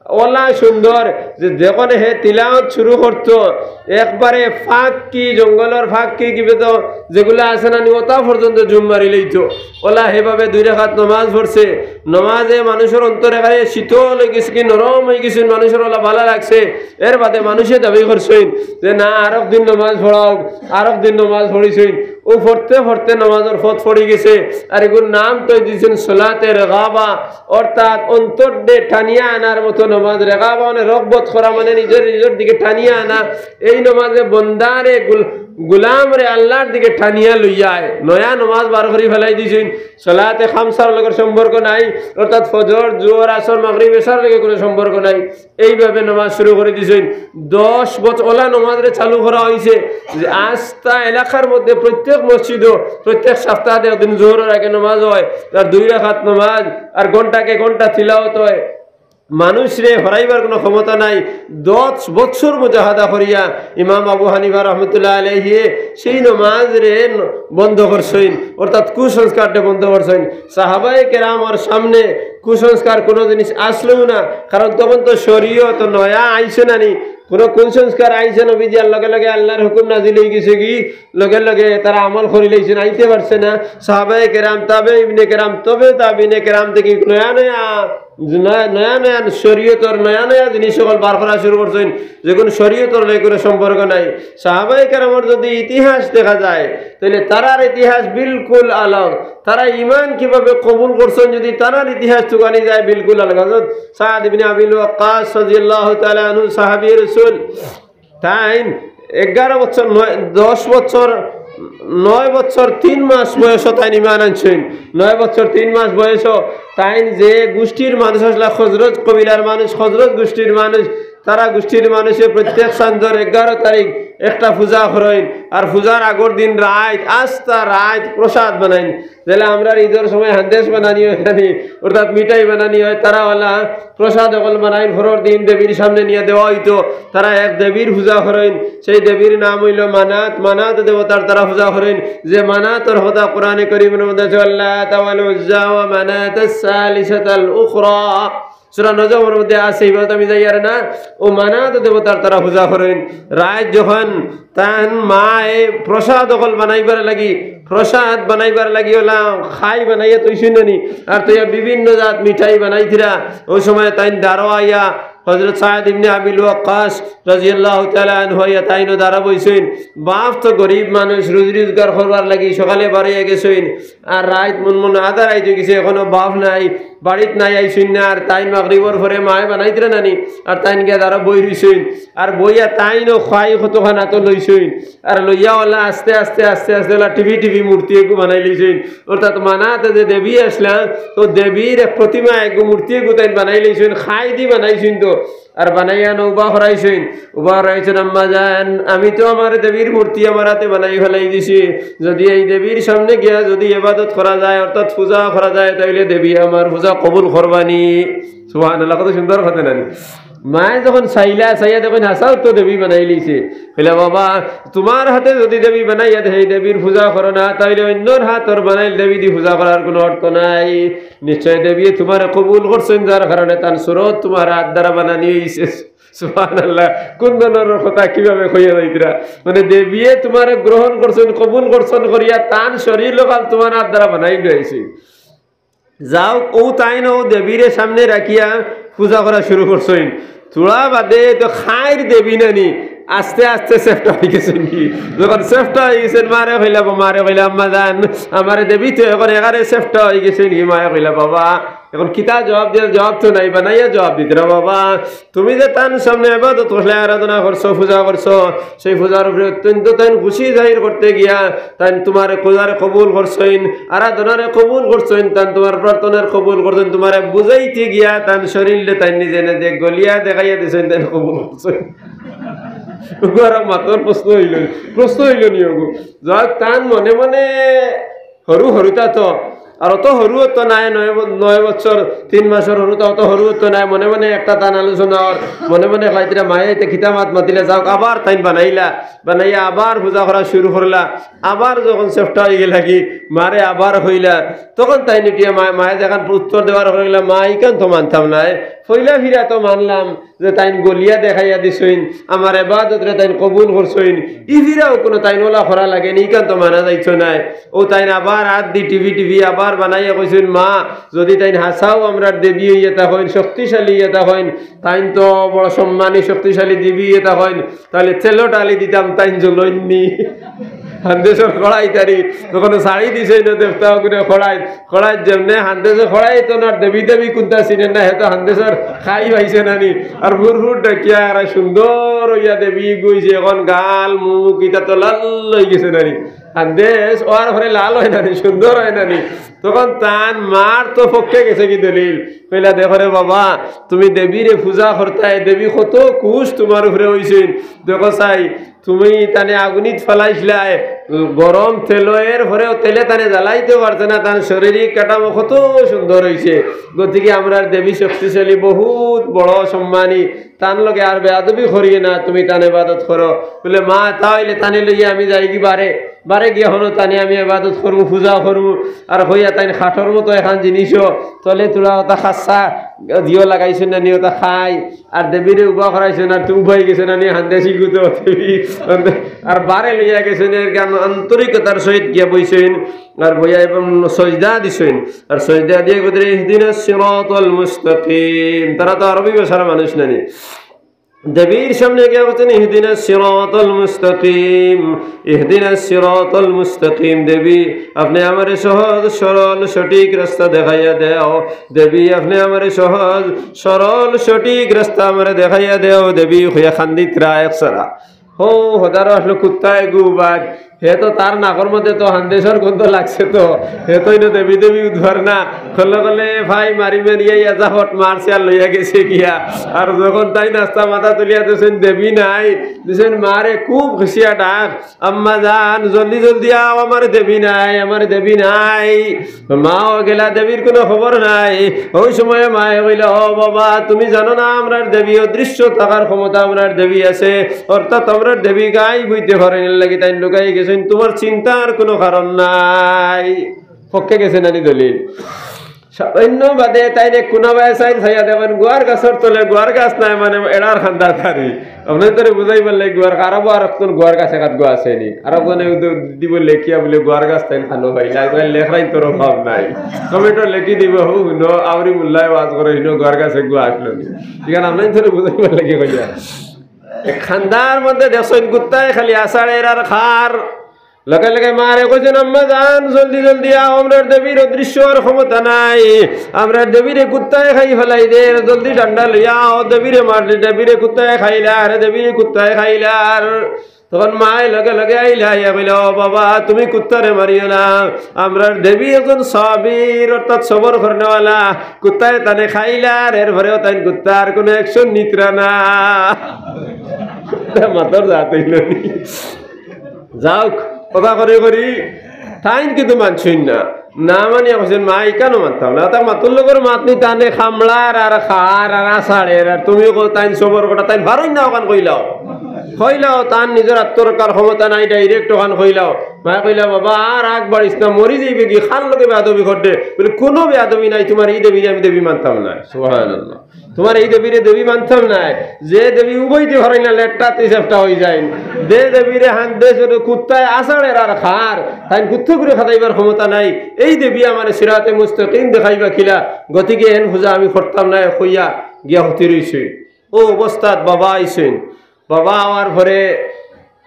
ওলা সুন্দর যে যখন হে তিলাওত শুরু করতো, একবারে পাখি, জঙ্গলর পাখি কিবা তো যেগুলা আছে নানি, অতা পর্যন্ত জুম মারি লইতো। ওলা হেভাবে দুই রাকাত নমাজ পড়ছে, নমাজে মানুষর অন্তর একেবারে শীতল অইগেছে গি, নরম অইগেছে, মানুষর ওলা ভালা লাগছে। এর বাদে মানুষে দাবি করছইন যে, "না, আরক দিন নমাজ পড়াও।" আরক দিন নমাজ পড়িছইন, অউ পড়তে পড়তে নমাজর পথ পড়ি গেছে। আর এগুর নাম থই দিছইন সলাতে রেগাবা, অর্থাৎ অন্তররে টানিয়া আনার মতো নমাজ। রেগাবা মানে রগবত করা, মানে নিজর নিজর দিকে টানিয়া আনা। এই নমাজে বন্দারে, গুল-, গুলামরে আল্লার দিকে টানিয়া লইয়া আয়। নয়া নমাজ বার করি ফালাই দিছইন। সলাতে খামসার লগে সম্পর্ক নাই, অর্থাৎ ফজর, জোহর, আসর, মাগরিব, এশার লগে কুনু সম্পর্ক নাই। এইভাবে নমাজ শুরু করি দিছইন। দশ বছর ওলা নমাজরে চালু করা অইছে যে আস্তা এলাকার মধ্যে প্রত্যেক মসজিদো প্রত্যেক সপ্তাহে একদিন জোহরর আগে নমাজ অয়, আর দুই রাকাত নমাজ, আর ঘন্টাকে ঘন্টা তিলাওত অয়। মানুষরে হরাইবার কুনু ক্ষমতা নাই। দশ বছর মুজাহাদা করিয়া ইমাম আবু হানিফা রহমতুল্লাহ আলাইহিয়ে সেই নমাজরে ন-, বন্ধ করছইন, অর্থাৎ কুসংস্কারটা বন্ধ করছইন। সাহাবায়ে কেরামর সামনে কুসংস্কার কুনু জিনিস আছলো না, কারণ তখন তো শরীয়ত নয়া আইছে নানি, কোনো কুসংস্কার আইছে নবীজির লগে লগে আল্লাহর হুকুম নাজিল অই গেছে কি, লগে লগে তারা আমল করি লাইছেন, আইতে পারছে না। সাহাবায়ে কেরাম, তাবে ইবনে কেরাম, তবে তাবিনে কেরাম থেকে নয়া নয়া, নয়া নয়া নয়া শরীয়তর নয়া নয়া জিনিস সকল বার করা শুরু করছেন, যেগুন শরীয়তর লগে কোনো সম্পর্ক নাই। সাহাবায়ে কেরামর যদি ইতিহাস দেখা যায়, তাহলে তারার ইতিহাস বিলকুল আলাদা। তারা ইমান কিভাবে কবুল করছেন, যদি তারার ইতিহাস তুকানি যায়, বিলকুল আলাদা। হযরত সাদ ইবনে আবিল ওয়াক্কাস রাদিয়াল্লাহু তাআলা আনহু, সাহাবী রসুল, তাইন এগারো বছর, নয়, দশ বছর, নয় বছর তিন মাস বয়স তাইন ইমান আনছেন। নয় বছর তিন মাস বয়স তাইন যে গোষ্ঠীর মানুষ আসলে খজরজ কবিলার মানুষ, খজরজ গোষ্ঠীর মানুষ, তারা গোষ্ঠীর মানুষে প্রত্যেক চান্দর এগারো তারিখ একটা পূজা করেন। আর পূজার আগর দিন রাইত, আস্তা রাইত প্রসাদ বানাইন। যেলা আমরার ঈদর সময় হান্দেশ বানানি হয় নানি, অর্থাৎ মিঠাই বানানি হয়, তারা ওলা প্রসাদ অকল বানাইন, পরর দিন দেবীর সামনে নিয়া দেওয়া হইতো। তারা এক দেবীর পূজা করেন, সেই দেবীর নাম হইল মানাত। মানাত দেবতার তারা পূজা করেন, যে মানাতর কথা কোরআনে করিমের মধ্যে আছে, "আল্লাতা ওয়াল উজ্জা ওয়া মানাতাস সালিসাতাল উখরা।" সূরা নজমের মধ্যে আছে, ইবাদত আমি যাই আর না, ও মানাত দেবতার তারা পূজা করেন। রাইত যখন তান মায়ে প্রসাদ অকল বানাইবার লাগি, প্রসাদ বানাইবার লাগি ওলা খাই বানাইয়া তৈছইন নানি, আর তৈয়া বিভিন্ন জাত মিঠাই বানাইছিরা। ওই সময় তাইন দারো আইয়া হযরত সাদ ইবনে আবিল ওয়াক্কাস রাদিয়াল্লাহু তাআলা আনহু আইয়া তাইনও দারো বইছইন। বাপ তো গরিব মানুষ, রুজি রোজগার করবার লাগি সকালে বারইয়া গেছইন, আর রাইত মন মন আধা রাইত হয়ে গেছে, এখনো বাপ নাই, বাড়িত নাই, আইছইন না। আর তাইন মাগরিবর পরে মায়ে বানাইতরা নানি, আর তাইন গিয়া দারো বই রইছইন। আর বইয়া তাইনও খাই কতখান আতো লইছইন, আর লইয়া ওলা আস্তে আস্তে আস্তে আস্তে ওলা টিভি টিভি মূর্তি এগু বানাই লইছইন। অর্থাৎ মানাতে যে দেবী আসলা, তো দেবীর এক প্রতিমা এগু মূর্তি এগু তাইন বানাই লইছইন, খাই দি বানাইছইন তো। আর বানাইয়া নৌবা করাইছইন, উবা করাইছইন, "আম্মা জান, আমি তো আমার দেবীর মূর্তি আমার হাতে বানাই ফেলাই দিছি। যদি এই দেবীর সামনে গিয়া যদি ইবাদত করা যায়, অর্থাৎ পূজা করা যায়, তাইলে দেবী আমার পূজা কবুল করবানি।" সুবহানাল্লাহ, কত সুন্দর কথা নানি? মায়ে যখন চাইলা, চাইয়া দেখইন হাছাউ তো দেবী বানাই লইছে। কইলা, "বাবা, তোমার হাতে যদি দেবী বানাইয়া দেয়, এই দেবীর পূজা করো না, তাইলে অন্যর হাতর বানাইল দেবী দি পূজা করার কোনো অর্থ নাই। নিশ্চয় দেবীয়ে তোমারে কবুল করছইন, যার কারণে তান সুরত তোমার হাত দ্বারা বানানি হইছে।" সুবহানাল্লাহ, কোন ধরনের কথা কিভাবে কইয়া যাইতরা? মানে দেবীয়ে তোমারে গ্রহণ করছইন, কবুল করছইন করিয়া তান শরীর লোকাল তোমার হাত দ্বারা বানাই লইছে। যাও, ও তাইন ও দেবীরে সামনে রাখিয়া পূজা করা শুরু করছইন। থুড়া বাদে তো খাইর দেবী নানি আস্তে আস্তে সেফটা হয়ে গেছে নি। যখন সেফটা হয়ে গেছেন, মারে কইলা, মারে কইলা, "আম্মা জান, আমারে দেবী তো এখন এগারে সেফটা হয়ে গেছে নি।" মায়ে কইলা, "বাবা, এখন কিতা জবাব দিয়া? জবাব তো নাই, বানাইয়া জবাব দিতরা বাবা। তুমি যে তান সামনে ইবাদত করলে, আরাধনা করছো, পূজা করছো, সেই পূজার উপরে অত্যন্ত তাইন খুশি জাহির করতে গিয়া তাইন তোমার পূজারে কবুল করছইন, আরাধনারে কবুল করছইন, তান তোমার প্রার্থনার কবুল করছইন, তোমারে বুঝাইতে গিয়া তান শরীরে তাইন নিজে নিজে গলিয়া দেখাইয়া দিছইন, তাইন কবুল করছইন।" ওগু আর মাতর প্রশ্ন হইল, প্রশ্ন হইল নি ওগু। যাক, তান মনে মনে হরু হরুতা তো, আর অত হরু তো নাই, নয় ব-, নয় বছর তিন মাসর হরুতা অত হরু তো নাই। মনে মনে একটা তান আলোচনা অর, মনে মনে কইতরা, "মায়ে ইতে কিতা মাত মাতিলা?" যাউক, আবার তাইন বানাইলা, বানাইয়া আবার পূজা করা শুরু করলা। আবার যখন সেফটা হয়ে গেলা কি, মারে আবার কইলা, তখন তাইন উঠিয়া মায়ে, মায়ে যেখান উত্তর দেওয়ার কইলা, "মা, ইখান তো মানতাম নায়, পয়লা ফিরা তো মানলাম, যে তাইন গলিয়া দেখাইয়া দিছইন, আমার এবাদতরে তাইন কবুল করছইন, ই ফিরাও কোনো তাইন ওলা করা লাগে নি, ইখান তো মানা যাইতো নায়।" ও তাইন আবার হাত দি টিভি টিভি আবার বানাইয়া কইছইন, "মা, যদি তাইন হাছাউ আমরার দেবী হইয়া থাকইন, শক্তিশালী হইয়া থাকইন, তাইন তো বড় সম্মানী শক্তিশালী দেবী হইয়া থাকইন, তাইলে তেলো ঢালি দিতাম, তাইন জ্বলইন নি।" হান্দেশর কড়াই তারি, তখন শাড়ি দিছইন না দেবতা করে কড়াই, কড়াই যেমনে হান্দেশে কড়াই তো না দেবী দেবী কোনটা চিনে না, হে তো হান্দেশর খাই পাইছে নানি। আর ফুরফুর ডাকিয়া আর সুন্দর হইয়া দেবী গইছে, এখন গাল মুখ ইটা তো লাল হয়ে গেছে নানি। হান্দেশ ওর ঘরে লাল হয় নানি, সুন্দর হয় নানি। তখন তান মার তো পক্ষে গেছে কি দলিল, কইলা, "দেখো রে বাবা, তুমি দেবীরে পূজা করতায়, দেবী কত খুশ তোমার উপরে হইছইন। দেখো চাই, তুমি তানে আগুনিত ফালাইছিলায়, গরম তেল, এর পরেও তেলে তানে জ্বালাইতে পারছে না, তান শারীরিক কাঠামো কত সুন্দর হইছে। গতিকে আমরার দেবী শক্তিশালী, বহুত বড় সম্মানী, তান লগে আর বেয়াদবি করিও না, তুমি তান ইবাদত করো।" বলে, "মা, তা হইলে তানে লইয়া আমি যাই কি বারে, বারে গিয়া হনো তানে আমি ইবাদত করমু, পূজা করমু।" আর হইয়া তাইন খাটর মতো এখান জিনিসও তলে তুলা ওটা খাসা দিও লাগাইছইন না নি, ওটা খাই, আর দেবীরে উবা করাইছইন, আর তুই উবাই গেছে না নি, হান্দে শিখু তো দেবী, আর বারে লইয়া গেছইন, এর কারণ আন্তরিকতার সহিত গিয়া বইছইন, আর বইয়া এবং সজদা দিছইন, আর সজদা দিয়ে কইতে, "ইহদিনাস সিরাতাল মুস্তাকিম।" তারা তো আরবি ভাষার মানুষ না নি। দেবীর সামনে গিয়া বলছেন, "ইহদিনাস সিরাতাল মুস্তাকিম, ইহদিনাস সিরাতাল মুস্তাকিম।" দেবী, আপনি আমারে সহজ, সরল, সঠিক রাস্তা দেখাইয়া দেও। দেবী, আপনি আমারে সহজ, সরল, সঠিক রাস্তা আমারে দেখাইয়া দেও। দেবী, হইয়া খান্দিত্রা এক সারা। হো, হদারো আসলো কুত্তা এগু বাদ। হে তো তার নাকর মধ্যে তো হান্দেশর গন্ধ লাগছে তো। হে তো ইনো দেবী দেবী উদ্ধার না। কলে কলে ভাই মারি মারিয়া ইয়া যা হট মারছে আর লইয়া গেছে গিয়া। আর যখন তাইন আস্তা মাথা তুলিয়া দিছেন দেবী নাই, দিছেন মারে খুব খুশিয়া ডাক, "আম্মা জান, জলদি জলদি আও, আমার দেবী নাই, আমার দেবী নাই।" মাও গেলা, দেবীর কোনো খবর নাই। ওই সময় মায়ে কইলা, "ও বাবা, তুমি জানো না আমরার দেবী অদৃশ্য থাকার ক্ষমতা আমরার দেবী আছে, অর্থাৎ আমরার দেবী গায়েব অইতে পারেন, এর লাগি তাইন লুকাই গেছেন, তোমার চিন্তার কোনো কারণ নাই।" পক্ষে গেছে নানি দলিল। সামান্য বাদে তাইন এক কোনা বায় চাইন, চাইয়া দেখইন গুয়ার গাছর তলে গুয়ার গাছ নাই, মানে এড়ার খান্দা তারি। আপনার তোরে বুঝাইবার লাগি গুয়ার, আরো আর একজন গুয়ার গাছ একাত গুয়া আছে নি। আর একজনে উদ-, দিব লেখিয়া বলে গুয়ার গাছ তাইন খানো ভাই, লাই ভাই লেখরাইন তোর অভাব নাই। কমেন্টও লেখি দিব, হু, হুনো, আউরি মোল্লায় ওয়াজ করে, হিনো গুয়ার গাছে গুয়া আসলো নি। ঠিক আছে, আপনার তোরে বুঝাইবার লাগি কইয়া। এক খান্দার মধ্যে দেখছইন কুত্তায় খালি আষাড়ের আর খার। লগে লগে মারে কইছেন, "আম্মা জান, জলদি জলদি আও, আমরার দেবীর অদৃশ্য আর ক্ষমতা নাই। আমরার দেবীরে কুত্তায় খাই ফেলাই দে, জলদি ডান্ডা লইয়া আও, দেবীরে মারলে দেবীরে কুত্তায় খাইলা, আরে দেবীরে কুত্তায় খাইলা।" আর তখন মায় লগে লগে আইলা, আইয়া কইলা, "ও বাবা, তুমি কুত্তারে মারিও না, আমরার দেবী একজন সাবির, অর্থাৎ সবর করনেওয়ালা, কুত্তায় তানে খাইলা, আর এরপরেও তাইন কুত্তার কোনো action নিতরা না।" মাতর জাত অইল নি। যাউক, কথা করি করি, তাইন কিন্তু মানছইন না। না মানিয়া কইছেন, "মা, ইখানও মানতাম না। তা মাতুর লগর মাত নি তানে খামলার আর খার আর আষাড়ের, আর তুমি কও তাইন সবর করা, তাইন পারইন না অখান কইলাও। কইলাও, তান নিজর আত্মরক্ষার ক্ষমতা নাই, direct অখান কইলাও।" মায় কইলা, "বাবা, আর আগ বাড়িস না, মরি যাইবে কি, খার লগে বেয়াদবি করবে।" বলে, "কোনো বেয়াদবি নাই, তোমার ই দেবীরে আমি দেবী মানতাম না।" সুবহানাল্লাহ। তোমার ই দেবীরে দেবী মানতাম নায়, যে দেবী উবাইতে পারে না, লেট্টাতে চেষ্টা অই যায়, যে দেবীরে হান্দে ছোট কুত্তায় আষাড়ের আর খার, তাইন কুত্তা করে খাতাইবার ক্ষমতা নাই, এই দেবী আমারে সিরাতে মুস্তাকিম দেখাইবা কিলা? গতিকে এন পূজা আমি করতাম নায়, কইয়া গিয়া হতি রইছইন। ও অবস্থাত বাবা আইছইন, বাবা আওয়ার পরে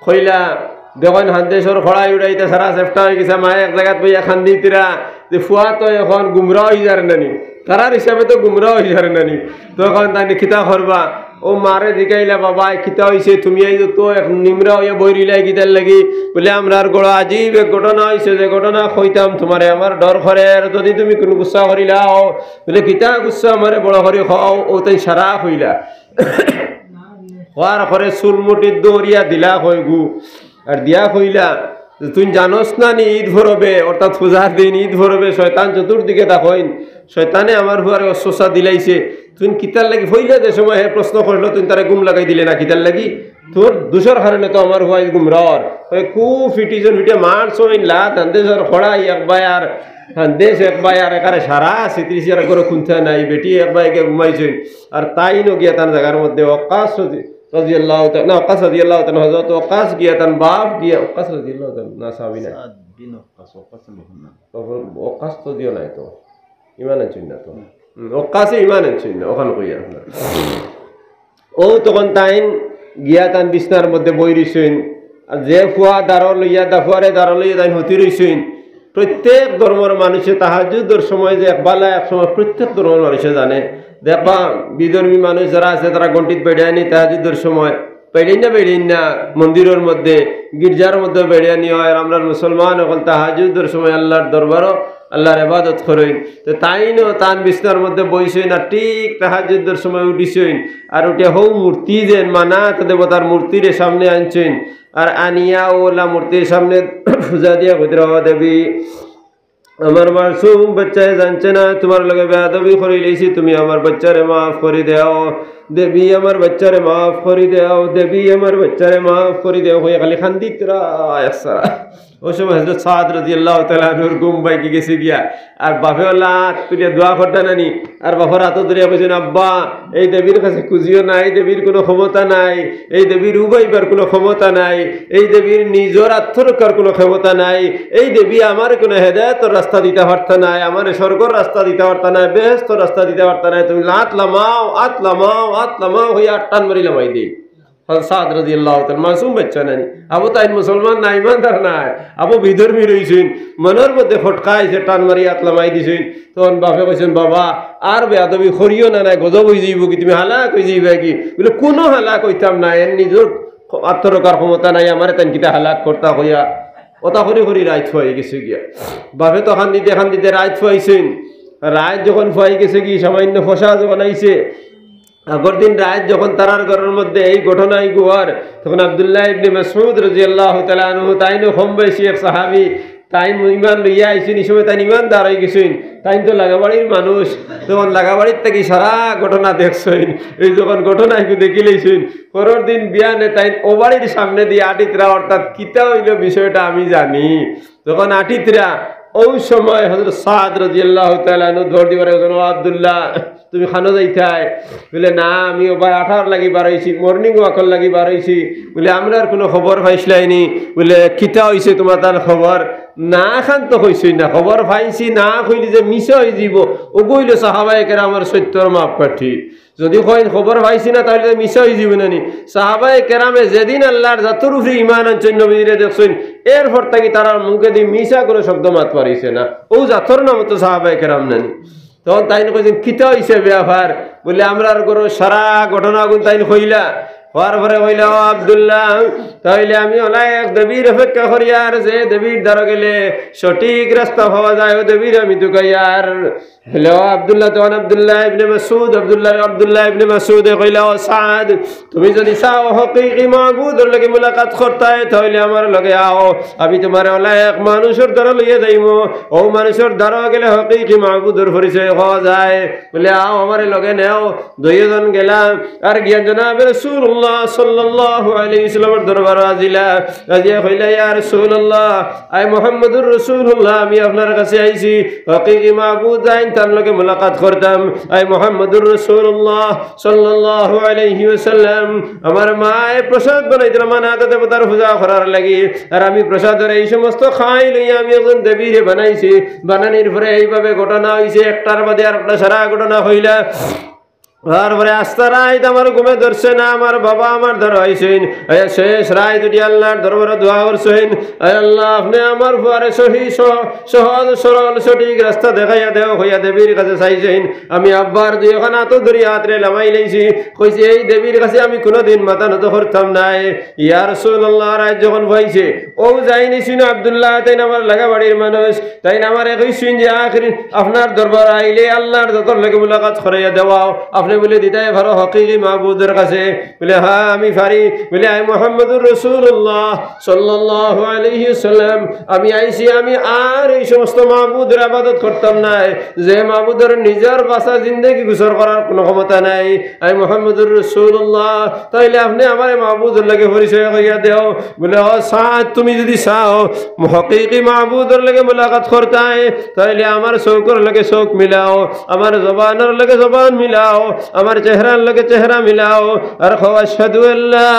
কইলা, দেখইন হান্দেশর খড়াই উড়াইতে সারা চেষ্টা অই গেছে, মায়ে এক জাগাত বইয়া খান্দিতরা, যে ফুয়া তো এখন গুমরা অই যার নানি, তারার হিসাবে তো গুমরা অই যার নানি। তখন তাইন কিতা করবা? ও মারে জিকাইলা, "বাবা, কিতা অইছে? তুমি এই যে তো এক নিমরা অইয়া বই রইলাই কিতার লাগি?" বলে, "আমরার ঘরো আজীব এক ঘটনা অইছে, যে ঘটনা কইতাম তোমারে, আমার ডর করে, আর যদি তুমি কুনু গুসা করিলাও।" বলে, "কিতা গুসা আমারে বড় করি কও?" ও তাইন সারা কইলা। হওয়ার পরে চুল মুঠি দৌড়িয়া দিলা কয়গু, আর দিয়া কইলা যে, "তুই জানোস না নি, ঈদ পরবে, অর্থাৎ পূজার দিন ঈদ পরবে, শয়তান চতুর্দিকে দেখইন, শয়তানে আমার ফুয়ারে ওয়াসওয়াসা দিলাইছে, তুই কিতার লাগি?" পয়লা যে সময় হে প্রশ্ন করলো, তুই তারে গুম লাগাই দিলে না, কিতার লাগি? তোর দুষর কারণে তো আমার ফুয়া গুমরা অর। ওই খুব ফিটিছইন, ফিটে মারছইন, লাত, হান্দেশর খড়াই এক বায় আর, হান্দেশ এক বায় আর, একারে সারা সিত্রিশ আর ঘরো কুন্তা নাই, বেটি এক বায় গিয়া ঘুমাইছইন। আর তাইনও গিয়া তান জাগার মধ্যে ওয়াক্কাস রাদিয়াল্লাহু তাআলা, না, ওয়াক্কাস রাদিয়াল্লাহু তাআলা, হযরত ওয়াক্কাস গিয়া তান বাপ গিয়া, ওয়াক্কাস রাদিয়াল্লাহু তাআলা, না, সাহাবী না। সাদ বিন ওয়াক্কাস, ওয়াক্কাস আল মুহান্নান। ওয়াক্কাস তো দিও নাই তো। ইমান আনছইন না তো। হুম, ওয়াক্কাসে ইমান আনছইন না, অখান কইয়া। ও তখন তাইন গিয়া তান বিছনার মধ্যে বই রইছইন। আর যে ফুয়া দাঁড়ো লইয়া, দা ফুয়ারে দাঁড়ো লইয়া তাইন হতি রইছইন। প্রত্যেক ধর্মর মানুষে তাহাজ্জুদর সময় যে একবালা এক সময় প্রত্যেক ধর্মর মানুষে জানে। দেখবা, বিধর্মী মানুষ যারা আছে, তারা ঘন্টিত বেড়ায় নি তাহাজ্জুদর সময়। বেড়াইন না, বেড়াইন না, মন্দিরর মধ্যে, গির্জার মধ্যে বেড়ানি অয়। আর আমরার মুসলমান অকল তাহাজ্জুদর সময় আল্লাহর দরবারো আল্লাহর ইবাদত করইন। তো তাইনও তান বিছনার মধ্যে বইছইন, আর ঠিক তাহাজ্জুদর সময় উঠিছইন। আর উঠিয়া হউ মূর্তি যেন মানাত দেবতার মূর্তিরে সামনে আনছইন। আর আনিয়া ওলা মূর্তির সামনে পূজা দিয়া কইতরা, "ও দেবী, আমার মাসুম বাচ্চায় জানছে না, তোমার লগে বেয়াদবি করিলাইছি, তুমি আমার বাচ্চারে মাফ করি দেও।" দেবী আমার বাচ্চারে মাফ করি দেও, দেবী আমার বাচ্চারে মাফ করি দেও, কইয়া খালি কান্দিতরা একসারা। ওই সময় হযরত সাদ রাদিয়াল্লাহু তাআলা আনহুর ঘুম ভাঙ্গি গেছে গিয়া, আর বাপে লাত তুলিয়া দোয়া করতা নানি, আর বাপর আতো ধরিয়া কইছইন, "আব্বা, এই দেবীর কাছে খুজিও না, এই দেবীর কুনু ক্ষমতা নাই, এই দেবীর উবাইবার কুনু ক্ষমতা নাই, এই দেবীর নিজর আত্মরক্ষার কুনু ক্ষমতা নাই, এই দেবী আমারে কুনু হেদায়েতর রাস্তা দিতা পারতা নায়, আমারে স্বর্গর রাস্তা দিতা পারতা নায়, বেহেস্তর রাস্তা দিতা পারতা নায়, তুমি আত লামাও, আত লামাও, আত লামাও," কইয়া আত টান মারি লামাই দেইন। হযরত সাদ রাদিয়াল্লাহু তাআলা, মাসুম বাচ্চা নানি, আবু তাইন মুসলমান না, ইমানদার নায়, আবু বিধর্মী রইছইন, মনর মধ্যে ফটকা আইছে, টান মারি আত লামাই দিছইন। তখন বাপে কইছইন, "বাবা, আর বেয়াদবি করিও না, নায় গজব অইযিবো গি, তুমি হালাক অইযিবায় গি।" বলে, "কুনু হালাক অইতাম না, এর নিজর আত্মরক্ষার ক্ষমতা নাই, আমারে তাইন কিতা হালাক করতা?" কইয়া অতা করি করি রাইত ফুয়াই গেছে গিয়া। বাপে তো কান্দিতে কান্দিতে রাইত ফুয়াইছইন। রাইত যখন ফুয়াই গেছে গি, সামান্য ফসা যখন আইছে, আগর দিন রাইত যখন তারার ঘরর মধ্যে এই ঘটনা অইগু আর, তখন আব্দুল্লাহ ইবনে মাসউদ রাদিয়াল্লাহু তাআলা আনহু, তাইনও কম বয়সী এক সাহাবী, তাইন ইমান লইয়া আইছইন, ই সময় তাইন ইমানদার অইগেছইন, তাইন তো লাগাবাড়ির মানুষ, তখন লাগাবাড়ির থাকি সারা ঘটনা দেখছইন। এই যখন ঘটনা একটু দেখিলাইছইন, পরর দিন বিয়ানে তাইন অউ বাড়ির সামনেদি আটিতরা, অর্থাৎ কিতা অইলো বিষয়টা আমি জানি। যখন আটিতরা, অউ সময় হযরত সাদ রাদিয়াল্লাহু তাআলা আনহু দৌড় দিবার একজন, "ও আব্দুল্লাহ, তুমি খানো যাইতায়?" বলে, "না, আমি অউ বায় আটার লাগি বারইছি, morning walkর লাগি বারইছি।" বলে, "আমরার কুনু খবর পাইছলায়নি?" বলে, "কিতা অইছে তুমার তার খবর?" না খান তো কইছইন না, খবর পাইছি না কইলে যে মিছা অইযিবো, অগু অইলো সাহাবায়ে কেরামর সত্যর মাপকাঠি। যদি কইন খবর পাইছি না, তাইলে তো মিছা অইযিবো না নি? সাহাবায়ে কেরামে যেদিন আল্লার জাতর উপরে ইমান আনছইন, নবীজিরে দেখছইন, এরপর থাকি তারার মুখেদি মিছা কুনু শব্দ মাত পারিছে না। অউ জাতর নাম তো সাহাবায়ে কেরাম নানি। তখন তাইন কইছইন, "কিতা অইছে ব্যাপার?" বলে, "আমরার ঘরো সারা ঘটনা অগুন তাইন কইলা।" কওয়ার পরে কইলা, "ও আব্দুল্লাহ, তাইলে আমি অলা এক দেবীর অপেক্ষা করিয়ার, যে দেবীর দ্বারো গেলে সঠিক রাস্তা পাওয়া যায়, অউ দেবীরে আমি তুকাইয়ার।" বলে, "ও আব্দুল্লাহ।" তখন আব্দুল্লাহ ইবনে মাসউদ, আব্দুল্লাহ, আব্দুল্লাহ ইবনে মাসউদে কইলা, "ও সাদ, তুমি যদি চাও হকিকি মাবুদর লগে মুলাকাত করতায়, তাইলে আমার লগে আও, আমি তুমারে অলা এক মানুষর দ্বারো লইয়া যাইমু, অউ মানুষর দ্বারো গেলে হকিকি মাবুদর পরিচয় পাওয়া যায়।" বলে, "আও, আমারে লগে নেও।" দুইজন গেলা, আর গিয়া জনাবে রাসূলুল্লাহ সাল্লাল্লাহু আলাইহি ওয়াসাল্লামর দরবারো আজিলা, আজিয়া কইলা, "ইয়া রাসূলুল্লাহ, আই মুহাম্মাদুর রাসূলুল্লাহ, আমি আপনার কাছে আইছি, হকিকি মাবুদ যেইন, তান লগে মুলাকাত করতাম। আই মুহাম্মাদুর রাসূলুল্লাহ সাল্লাল্লাহু আলাইহি ওয়াসাল্লাম, আমার মায়ে প্রসাদ বানাইতরা, মানে আদা দেবতার পূজা করার লাগি, আর আমি প্রসাদর এই সমস্ত খাই লইয়া আমি একজন দেবীরে বানাইছি, বানানির পরে এইভাবে ঘটনা অইছে, একটার বাদে আরেকটা সারা ঘটনা কইলা।" তারপরে আস্তা রাইত আমার ঘুমে ধরছে না, আমার বাবা আমার দ্বারো আইছইন, আইয়া শেষ রাইত উঠি আল্লার দরবারো দোয়া করছইন, "আয় আল্লাহ, আপনে আমার ফুয়ারে সহি সহ-, সহজ সরল সঠিক রাস্তা দেখাইয়া দেও," কইয়া দেবীর কাছে চাইছইন। আমি আব্বার দুইওখান আতো ধরি আতরে লামাই লাইছি, কইছি, "এই দেবীর কাছে আমি কুনুদিন মাথা নত করতাম নায়।" ইয়া রাসূলুল্লাহ, রাইত যখন পাইছে, অউ যাইন আইছইন আব্দুল্লাহ, তাইন আমার লাগাবাড়ির মানুষ, তাইন আমারে কইছইন যে, "আখেরি আপনার দরবারো আইলে আল্লার জাতর লগে মুলাকাত করাইয়া দেওয়াও।" আপনে বুলে দিতায় পারো হকিকি মাবুদর কাছে। বুলে, "হ্যাঁ, আমি পারি।" বুলে, "আই মুহাম্মাদুর রাসূলুল্লাহ সাল্লাল্লাহু আলাইহি ওয়াসাল্লাম, আমি আইছি, আমি আর এই সমস্ত মাবুদর ইবাদত করতাম নায়, যে মাবুদর নিজর বাঁচা জিন্দেগি গুজর করার কুনু ক্ষমতা নাই। আই মুহাম্মাদুর রাসূলুল্লাহ, তাইলে আপনে আমারে মাবুদর লগে পরিচয় করাইয়া দেও।" বুলে, "ও সাদ, তুমি যদি চাও হকিকি মাবুদর লগে মুলাকাত করতায়, তাইলে আমার চউখর লগে চউখ মিলাও, আমার জবানর লগে জবান মিলাও, আমার চেহারার লগে চেহারা মিলাও, আর কও, 'আশহাদু আল্লা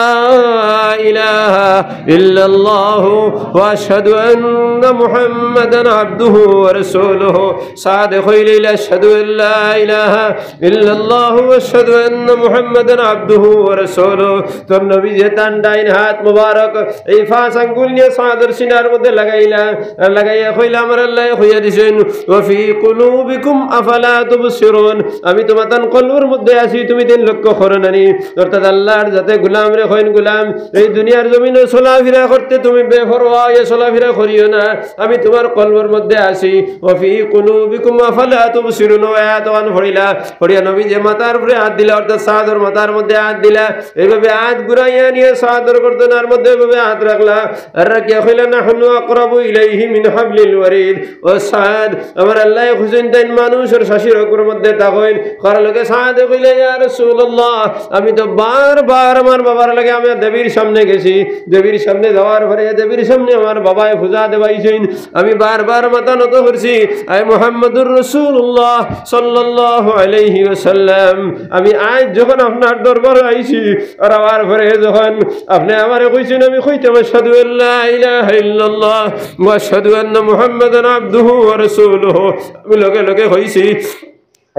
ইলাহা ইল্লাল্লাহু ওয়া আশহাদু আন্না মুহাম্মাদান আবদুহু ওয়া রাসূলুহু।'" সাদে কইলে, "আশহাদু আল্লা ইলাহা ইল্লাল্লাহু ওয়া আশহাদু আন্না মুহাম্মাদান আবদুহু ওয়া রাসূলুহু।" তো নবীজিয়ে তান ডাইন হাত মুবারক এই পাঁচ আঙ্গুল নিয়া সাদর সিনার মধ্যে লাগাইলা, আর লাগাইয়া কইলা, "আমার আল্লায় কইয়া দিছইন, 'ওয়া ফি কুলুবিকুম আফালা তুবসিরুন।' আমি তুমাতান কলবর মধ্যে আছি, তুমি তাইন লক্ষ্য করো না নি।" অর্থাৎ আল্লার জাতে গুলামরে কইন, "গুলাম, এই দুনিয়ার জমিনো চলাফিরা করতে তুমি বেপরোয়া অইয়া চলাফিরা করিও না, আমি তুমার কলবর মধ্যে আছি।" "ওয়া ফি কুলুবিকুম আফালা তুবসিরুন।" অউ আয়াত অখান পড়িলা, পড়িয়া নবীজিয়ে মাথার উপরে আত দিলা, অর্থাৎ সাদর মাথার মধ্যে আত দিলা, এইভাবে আত ঘুরাইয়া নিয়া সাদর গর্দনার মধ্যে এইভাবে আত রাখলা, আর রাখিয়া কইলা, "নাহনু আকরাবু ইলাইহি মিন হাবলিল ওয়ারিদ।" ও সাদ, আমার আল্লায় কইছইন তাইন মানুষর শাসির হকর মধ্যে থাকইন, কার লগে সাদ কইলা, "ইয়া রাসূলুল্লাহ, আমি তো বারবার আমার বাবার লগে আমি দেবীর সামনে গেছি, দেবীর সামনে যাওয়ার পরে দেবীর সামনে আমার বাবায় পূজা দেওয়াইছইন, আমি বারবার মাথা নত করছি, আয় মুহাম্মাদুর রাসূলুল্লাহ সাল্লাল্লাহু আলাইহি ওয়াসাল্লাম, আমি আইজ যখন আপনার দরবারো আইছি, আর আওয়ার পরে যখন আপনে আমারে কইছইন, আমি কইতাম, আশহাদু আল্লা ইলাহা ইল্লাল্লাহ ওয়া আশহাদু আন্না মুহাম্মাদান আবদুহু ওয়া রাসূলুহু, আমি লগে লগে কইছি,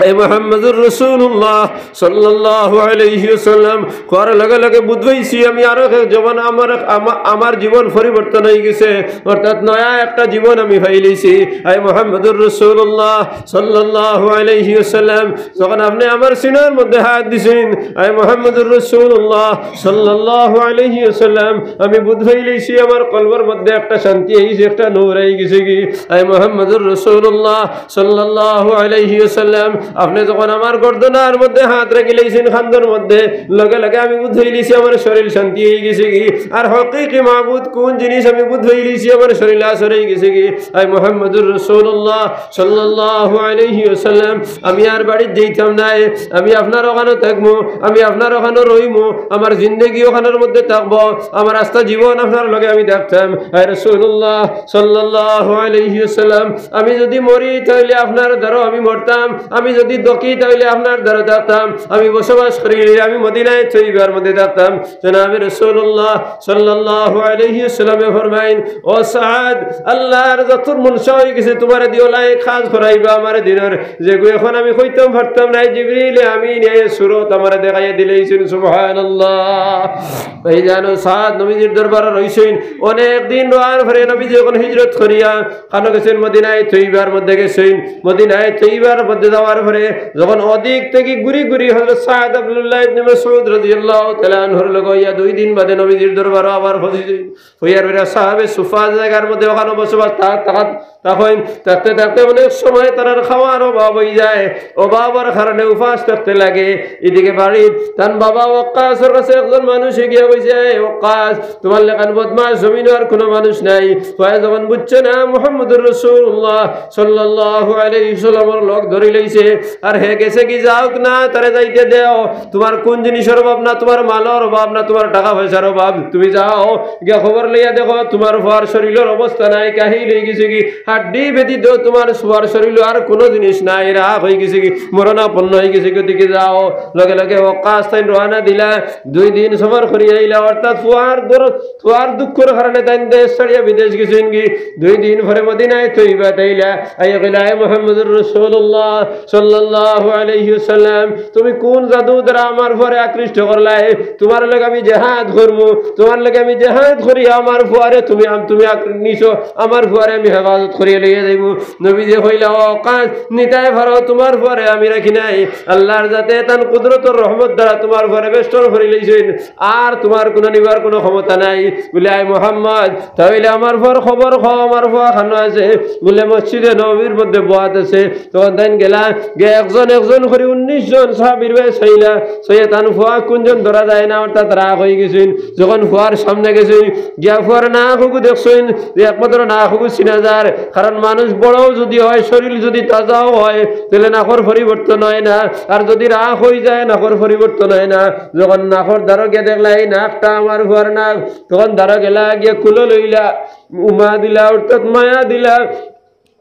এ মুহাম্মাদুর রাসূলুল্লাহ সাল্লাল্লাহু আলাইহি ওয়াসাল্লাম, কওয়ার লগে লগে বুঝ পাইছি আমি আরো এক জীবন, আমার, আমা-, আমার জীবন পরিবর্তন হয়ে গেছে, অর্থাৎ নয়া একটা জীবন আমি পাইলিছি।" আয় মুহাম্মাদুর রাসূলুল্লাহ সাল্লাল্লাহু আলাইহি ওয়াসাল্লাম, যখন আপনে আমার সিনার মধ্যে হাত দিছইন, আয় মুহাম্মাদুর রাসূলুল্লাহ সাল্লাল্লাহু আলাইহি ওয়াসাল্লাম, আমি বুঝ পাইলিছি আমার কলবর মধ্যে একটা শান্তি আইছে, একটা নূর আই গেছে গি। আয় মুহাম্মাদুর রাসূলুল্লাহ সাল্লাল্লাহু আলাইহি ওয়াসাল্লাম, আপনে যখন আমার গর্দনার মধ্যে হাত রাখিলাইছইন, কান্দর মধ্যে, লগে লগে আমি বুঝ পাইলিছি আমার শরীর শান্তি হয়ে গেছে গি। আর হকিকি মাবুদ কোন জিনিস আমি বুঝ পাইলিছি আমার শরীর আসর হয়ে গেছে গি। আয় মুহাম্মাদুর রাসূলুল্লাহ সাল্লাল্লাহু আলাইহি ওয়াসাল্লাম, আমি আর বাড়িত যাইতাম নায়, আমি আপনার ওখানো থাকমু, আমি আপনার ওখানো রইমু, আমার জিন্দেগি ওখানোর মধ্যে থাকবো, আমার আস্তা জীবন আপনার লগে আমি থাকতাম। আয় রাসূলুল্লাহ সাল্লাল্লাহু আলাইহি ওয়াসাল্লাম, আমি যদি মরি তাইলে আপনার দ্বারো আমি মরতাম, আমি যদি থাকি তাইলে আপনার দ্বারো থাকতাম, আমি বসবাস করি, আমি মদিনায় তৈবার মধ্যে থাকতাম। জনাবে রাসূলুল্লাহ সাল্লাল্লাহু আলাইহি ওয়াসাল্লামে ফরমাইন, "ও সাদ, আল্লাহর যত মনশা হয়ে গেছে তোমার দিও লাইক কাজ করাইবা আমার দিনের, যেগু এখন আমি কইতাম পারতাম না, জিবরিল আমিন এই সুরত আমার দেখাইয়া দিলাইছইন।" সুবহানাল্লাহ। এই জানো সাদ নবীজির দরবারো রইছইন অনেক দিন রওয়ার পরে নবীজি যখন হিজরত করিয়া কানো গেছইন, মদিনায় তৈবার মধ্যে গেছইন। মদিনায় তৈবার মধ্যে যাওয়ার পরে যখন ওদিক থেকে ঘুরি ঘুরি হযরত সাদ আব্দুল্লাহ ইবনে মাসউদ রাদিয়াল্লাহু তাআলা আনহুর লগে ইয়া দুই দিন বাদে নবীজির দরবারো আবার পৌঁছইছইন। হইয়ার বেড়া সাহাবে সুফা জায়গার মধ্যে ওখানো বসবাস তা-, তা-, তখন থাকতে থাকতে অনেক সময় তারার খাওয়ার অভাব হয়ে যায়, অভাবর কারণে উপাস থাকতে লাগে। এদিকে বাড়িত তান বাবা ওয়াক্কাসর কাছে একজন মানুষে গিয়া কইছে, "এ ওয়াক্কাস, তোমার লেখান বদমাশ জমিনো আর কোনো মানুষ নাই।" কয় যখন বুঝছে না মুহাম্মদুর রাসূলুল্লাহ সাল্লাল্লাহু আলাইহি ওয়াসাল্লামর লগ ধরি লইছে, আর হে গেছে কি যাউক না, তারে যাইতে দেও। তোমার কোন জিনিসর অভাব না, তোমার মালর অভাব না, তোমার টাকা পয়সার অভাব, তুমি যাও গিয়া খবর লইয়া দেখো তোমার ফুয়ার শরীলর অবস্থা নাই, কাহিল হয়ে গেছে কি, হাড্ডি ব্যতীত তোমার ফুয়ার শরীলো আর কোনো জিনিস নাই, রাখ হয়ে গেছে কি, মরণাপন্ন হয়ে গেছে কি, ওদিকে যাও। লগে লগে ওয়াক্কাস তাইন রওয়ানা দিলা, দুই দিন সফর করিয়া আইলা, অর্থাৎ ফুয়ার দর-, ফুয়ার দুঃখর কারণে তাইন দেশ ছাড়িয়া বিদেশ গেছইন গি। দুই দিন পরে মদিনায় তৈবাত আইলা, আইয়া কইলা, "এ মুহাম্মদুর রাসূলুল্লাহ সাল্লাল্লাহু আলাইহি ওয়াসাল্লাম, তুমি কোন জাদু দ্বারা আমার ফুয়ারে আকৃষ্ট করলায়? তোমার লগে আমি জেহাদ করমু, তোমার লগে আমি জেহাদ করি, আমার ফুয়ারে তুমি আম-, তুমি আক-, নিছো, আমার ফুয়ারে আমি হেফাজত করিয়া লইয়া যাইমু।" নবীজি কইলা, "ওয়াক্কাস, নিতায় পারো, তোমার ফুয়ারে আমি রাখি নাই। আল্লাহর জাতে তান কুদরতর রহমত দ্বারা তোমার ফুয়ারে বেষ্টন করি লইছইন, আর তোমার কোনো নিবার কোনো ক্ষমতা নাই।" বলে, "আয় মোহাম্মদ, তাহলে আমার ফুয়ার খবর কও, আমার ফুয়া কানো আছে?" বলে, "মসজিদে নববীর মধ্যে বওয়াত আছে।" তখন তাইন গেলা, গিয়া একজন একজন করি উনিশ জন সাহাবীর বায় চাইলা, চাইয়া তান ফুয়া কুনজন ধরা যায় না, অর্থাৎ রাগ হয়ে গেছইন। যখন ফুয়ার সামনে গেছইন, গিয়া ফুয়ার নাক হগু দেখছইন, যে একমাত্র নাক হগু চিনা যার, কারণ মানুষ বড়ও যদি হয়, শরীর যদি তাজাও হয়, তাহলে নাকর পরিবর্তন হয় না, আর যদি রাগ হয়ে যায়, নাকর পরিবর্তন হয় না। যখন নাকর দ্বারো গিয়া দেখলা, "এই নাকটা আমার ফুয়ার নাক", তখন দ্বারো গেলা, গিয়া কুলো লইলা, উমা দিলা, অর্থাৎ মায়া দিলা,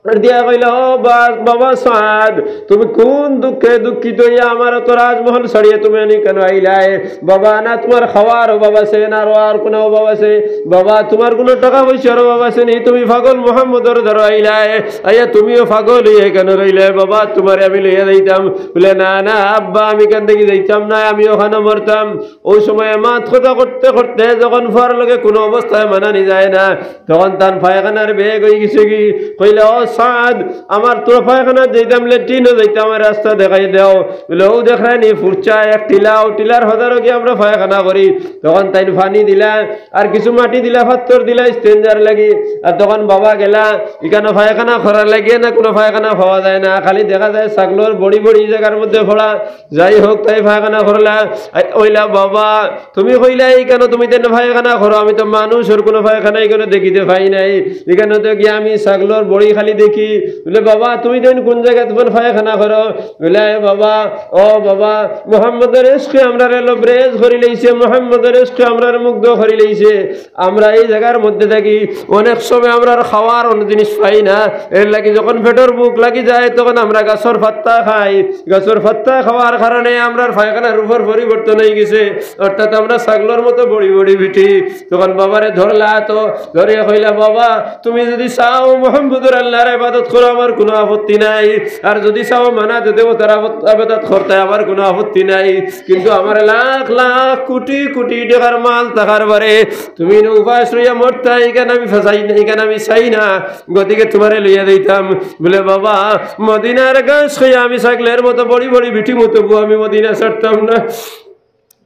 আর দিয়া কইলা, "ও বা-, বাবা সাদ, তুমি কোন দুঃখে দুঃখিত হইয়া আমার অত রাজমহল ছাড়িয়া তুমি আনি কেন আইলায়? বাবা, না তোমার খাওয়ার অভাব আছে, না রওয়ার কোনো অভাব আছে। বাবা, তোমার কোনো টাকা পয়সার অভাব আছে নি? তুমি পাগল মোহাম্মদর দ্বারো আইলায়, আইয়া তুমিও পাগল হইয়া কেন রইলায়? বাবা, তোমারে আমি লইয়া যাইতাম।" বলে, "না, না আব্বা, আমি কেন দেখি যাইতাম না, আমি ওখানো মরতাম।" ওই সময় মাত কথা করতে করতে যখন ফুয়ার লগে কোনো অবস্থায় মানানি যায় না, তখন তান পায়খানার বেগ হয়ে গেছে কি, কইলা, "ও সাদ, আমার তো পায়খানা যাইতাম, লেট্রিনও যাইতাম, আমার রাস্তা দেখাই দাও।" বলে, "ও দেখরানি ফুরচা এক টিলা, ও টিলার হদারো কি আমরা পায়খানা করি।" তখন তাইন পানি দিলা, আর কিছু মাটি দিলা, পাথর দিলা, স্টেঞ্জার লাগি। আর তখন বাবা গেলা, এখানো পায়খানা করার লাগিয়া না কোনো পায়খানা পাওয়া যায় না, খালি দেখা যায় ছাগলর বড়ি বড়ি জায়গার মধ্যে পড়া। যাই হোক, তাই পায়খানা করলা। আই, ওইলা, "বাবা, তুমি কইলা এই কেন তুমি তেন পায়খানা করো, আমি তো মানুষর কোনো পায়খানা এখানো দেখিতে পাই নাই, এখানো তো গিয়া আমি ছাগলর বড়ি খালি দেখি, বলে, "বাবা, তুমি দেন কোন জাগাত পায়খানা করো?" বলে, "এ বাবা, ও বাবা, মোহাম্মদর ইশকে আমরারে লবরেজ করি লইছে, মোহাম্মদর ইশকে আমরারে মুগ্ধ করি লইছে। আমরা এই জাগার মধ্যে থাকি, অনেক সময় আমরার খাওয়ার অন্য জিনিস পাই না, এর লাগি যখন পেটর ভুক লাগি যায়, তখন আমরা গাছর পাত্তা খাই। গাছর পাত্তা খাওয়ার কারণে আমরার পায়খানার উপর পরিবর্তন অই গেছে, অর্থাৎ আমরা ছাগলর মতো বড়ি বড়ি বিটি।" তখন বাবারে ধরলা, তো ধরিয়া কইলা, "বাবা, তুমি যদি চাও মোহাম্মদর আল্লাহর ইবাদত করো, আমার কোনো আপত্তি নাই, আর যদি চাও মানাত দেবতার আবত-, আবাদত করতে, আমার কোনো আপত্তি নাই, কিন্তু আমার লাখ লাখ কোটি কোটি টেকার মাল থাকার পরে তুমি নু উপাস রইয়া মরতা, ইখান আমি ফাঁসাই না, ইখান আমি চাই না, গতিকে তুমারে লইয়া দিতাম।" বলে, "বাবা, মদিনার গাছ খাইয়া আমি ছাগলর মতো বড়ি বড়ি বিটিমু, তবু আমি মদিনা ছাড়তাম না।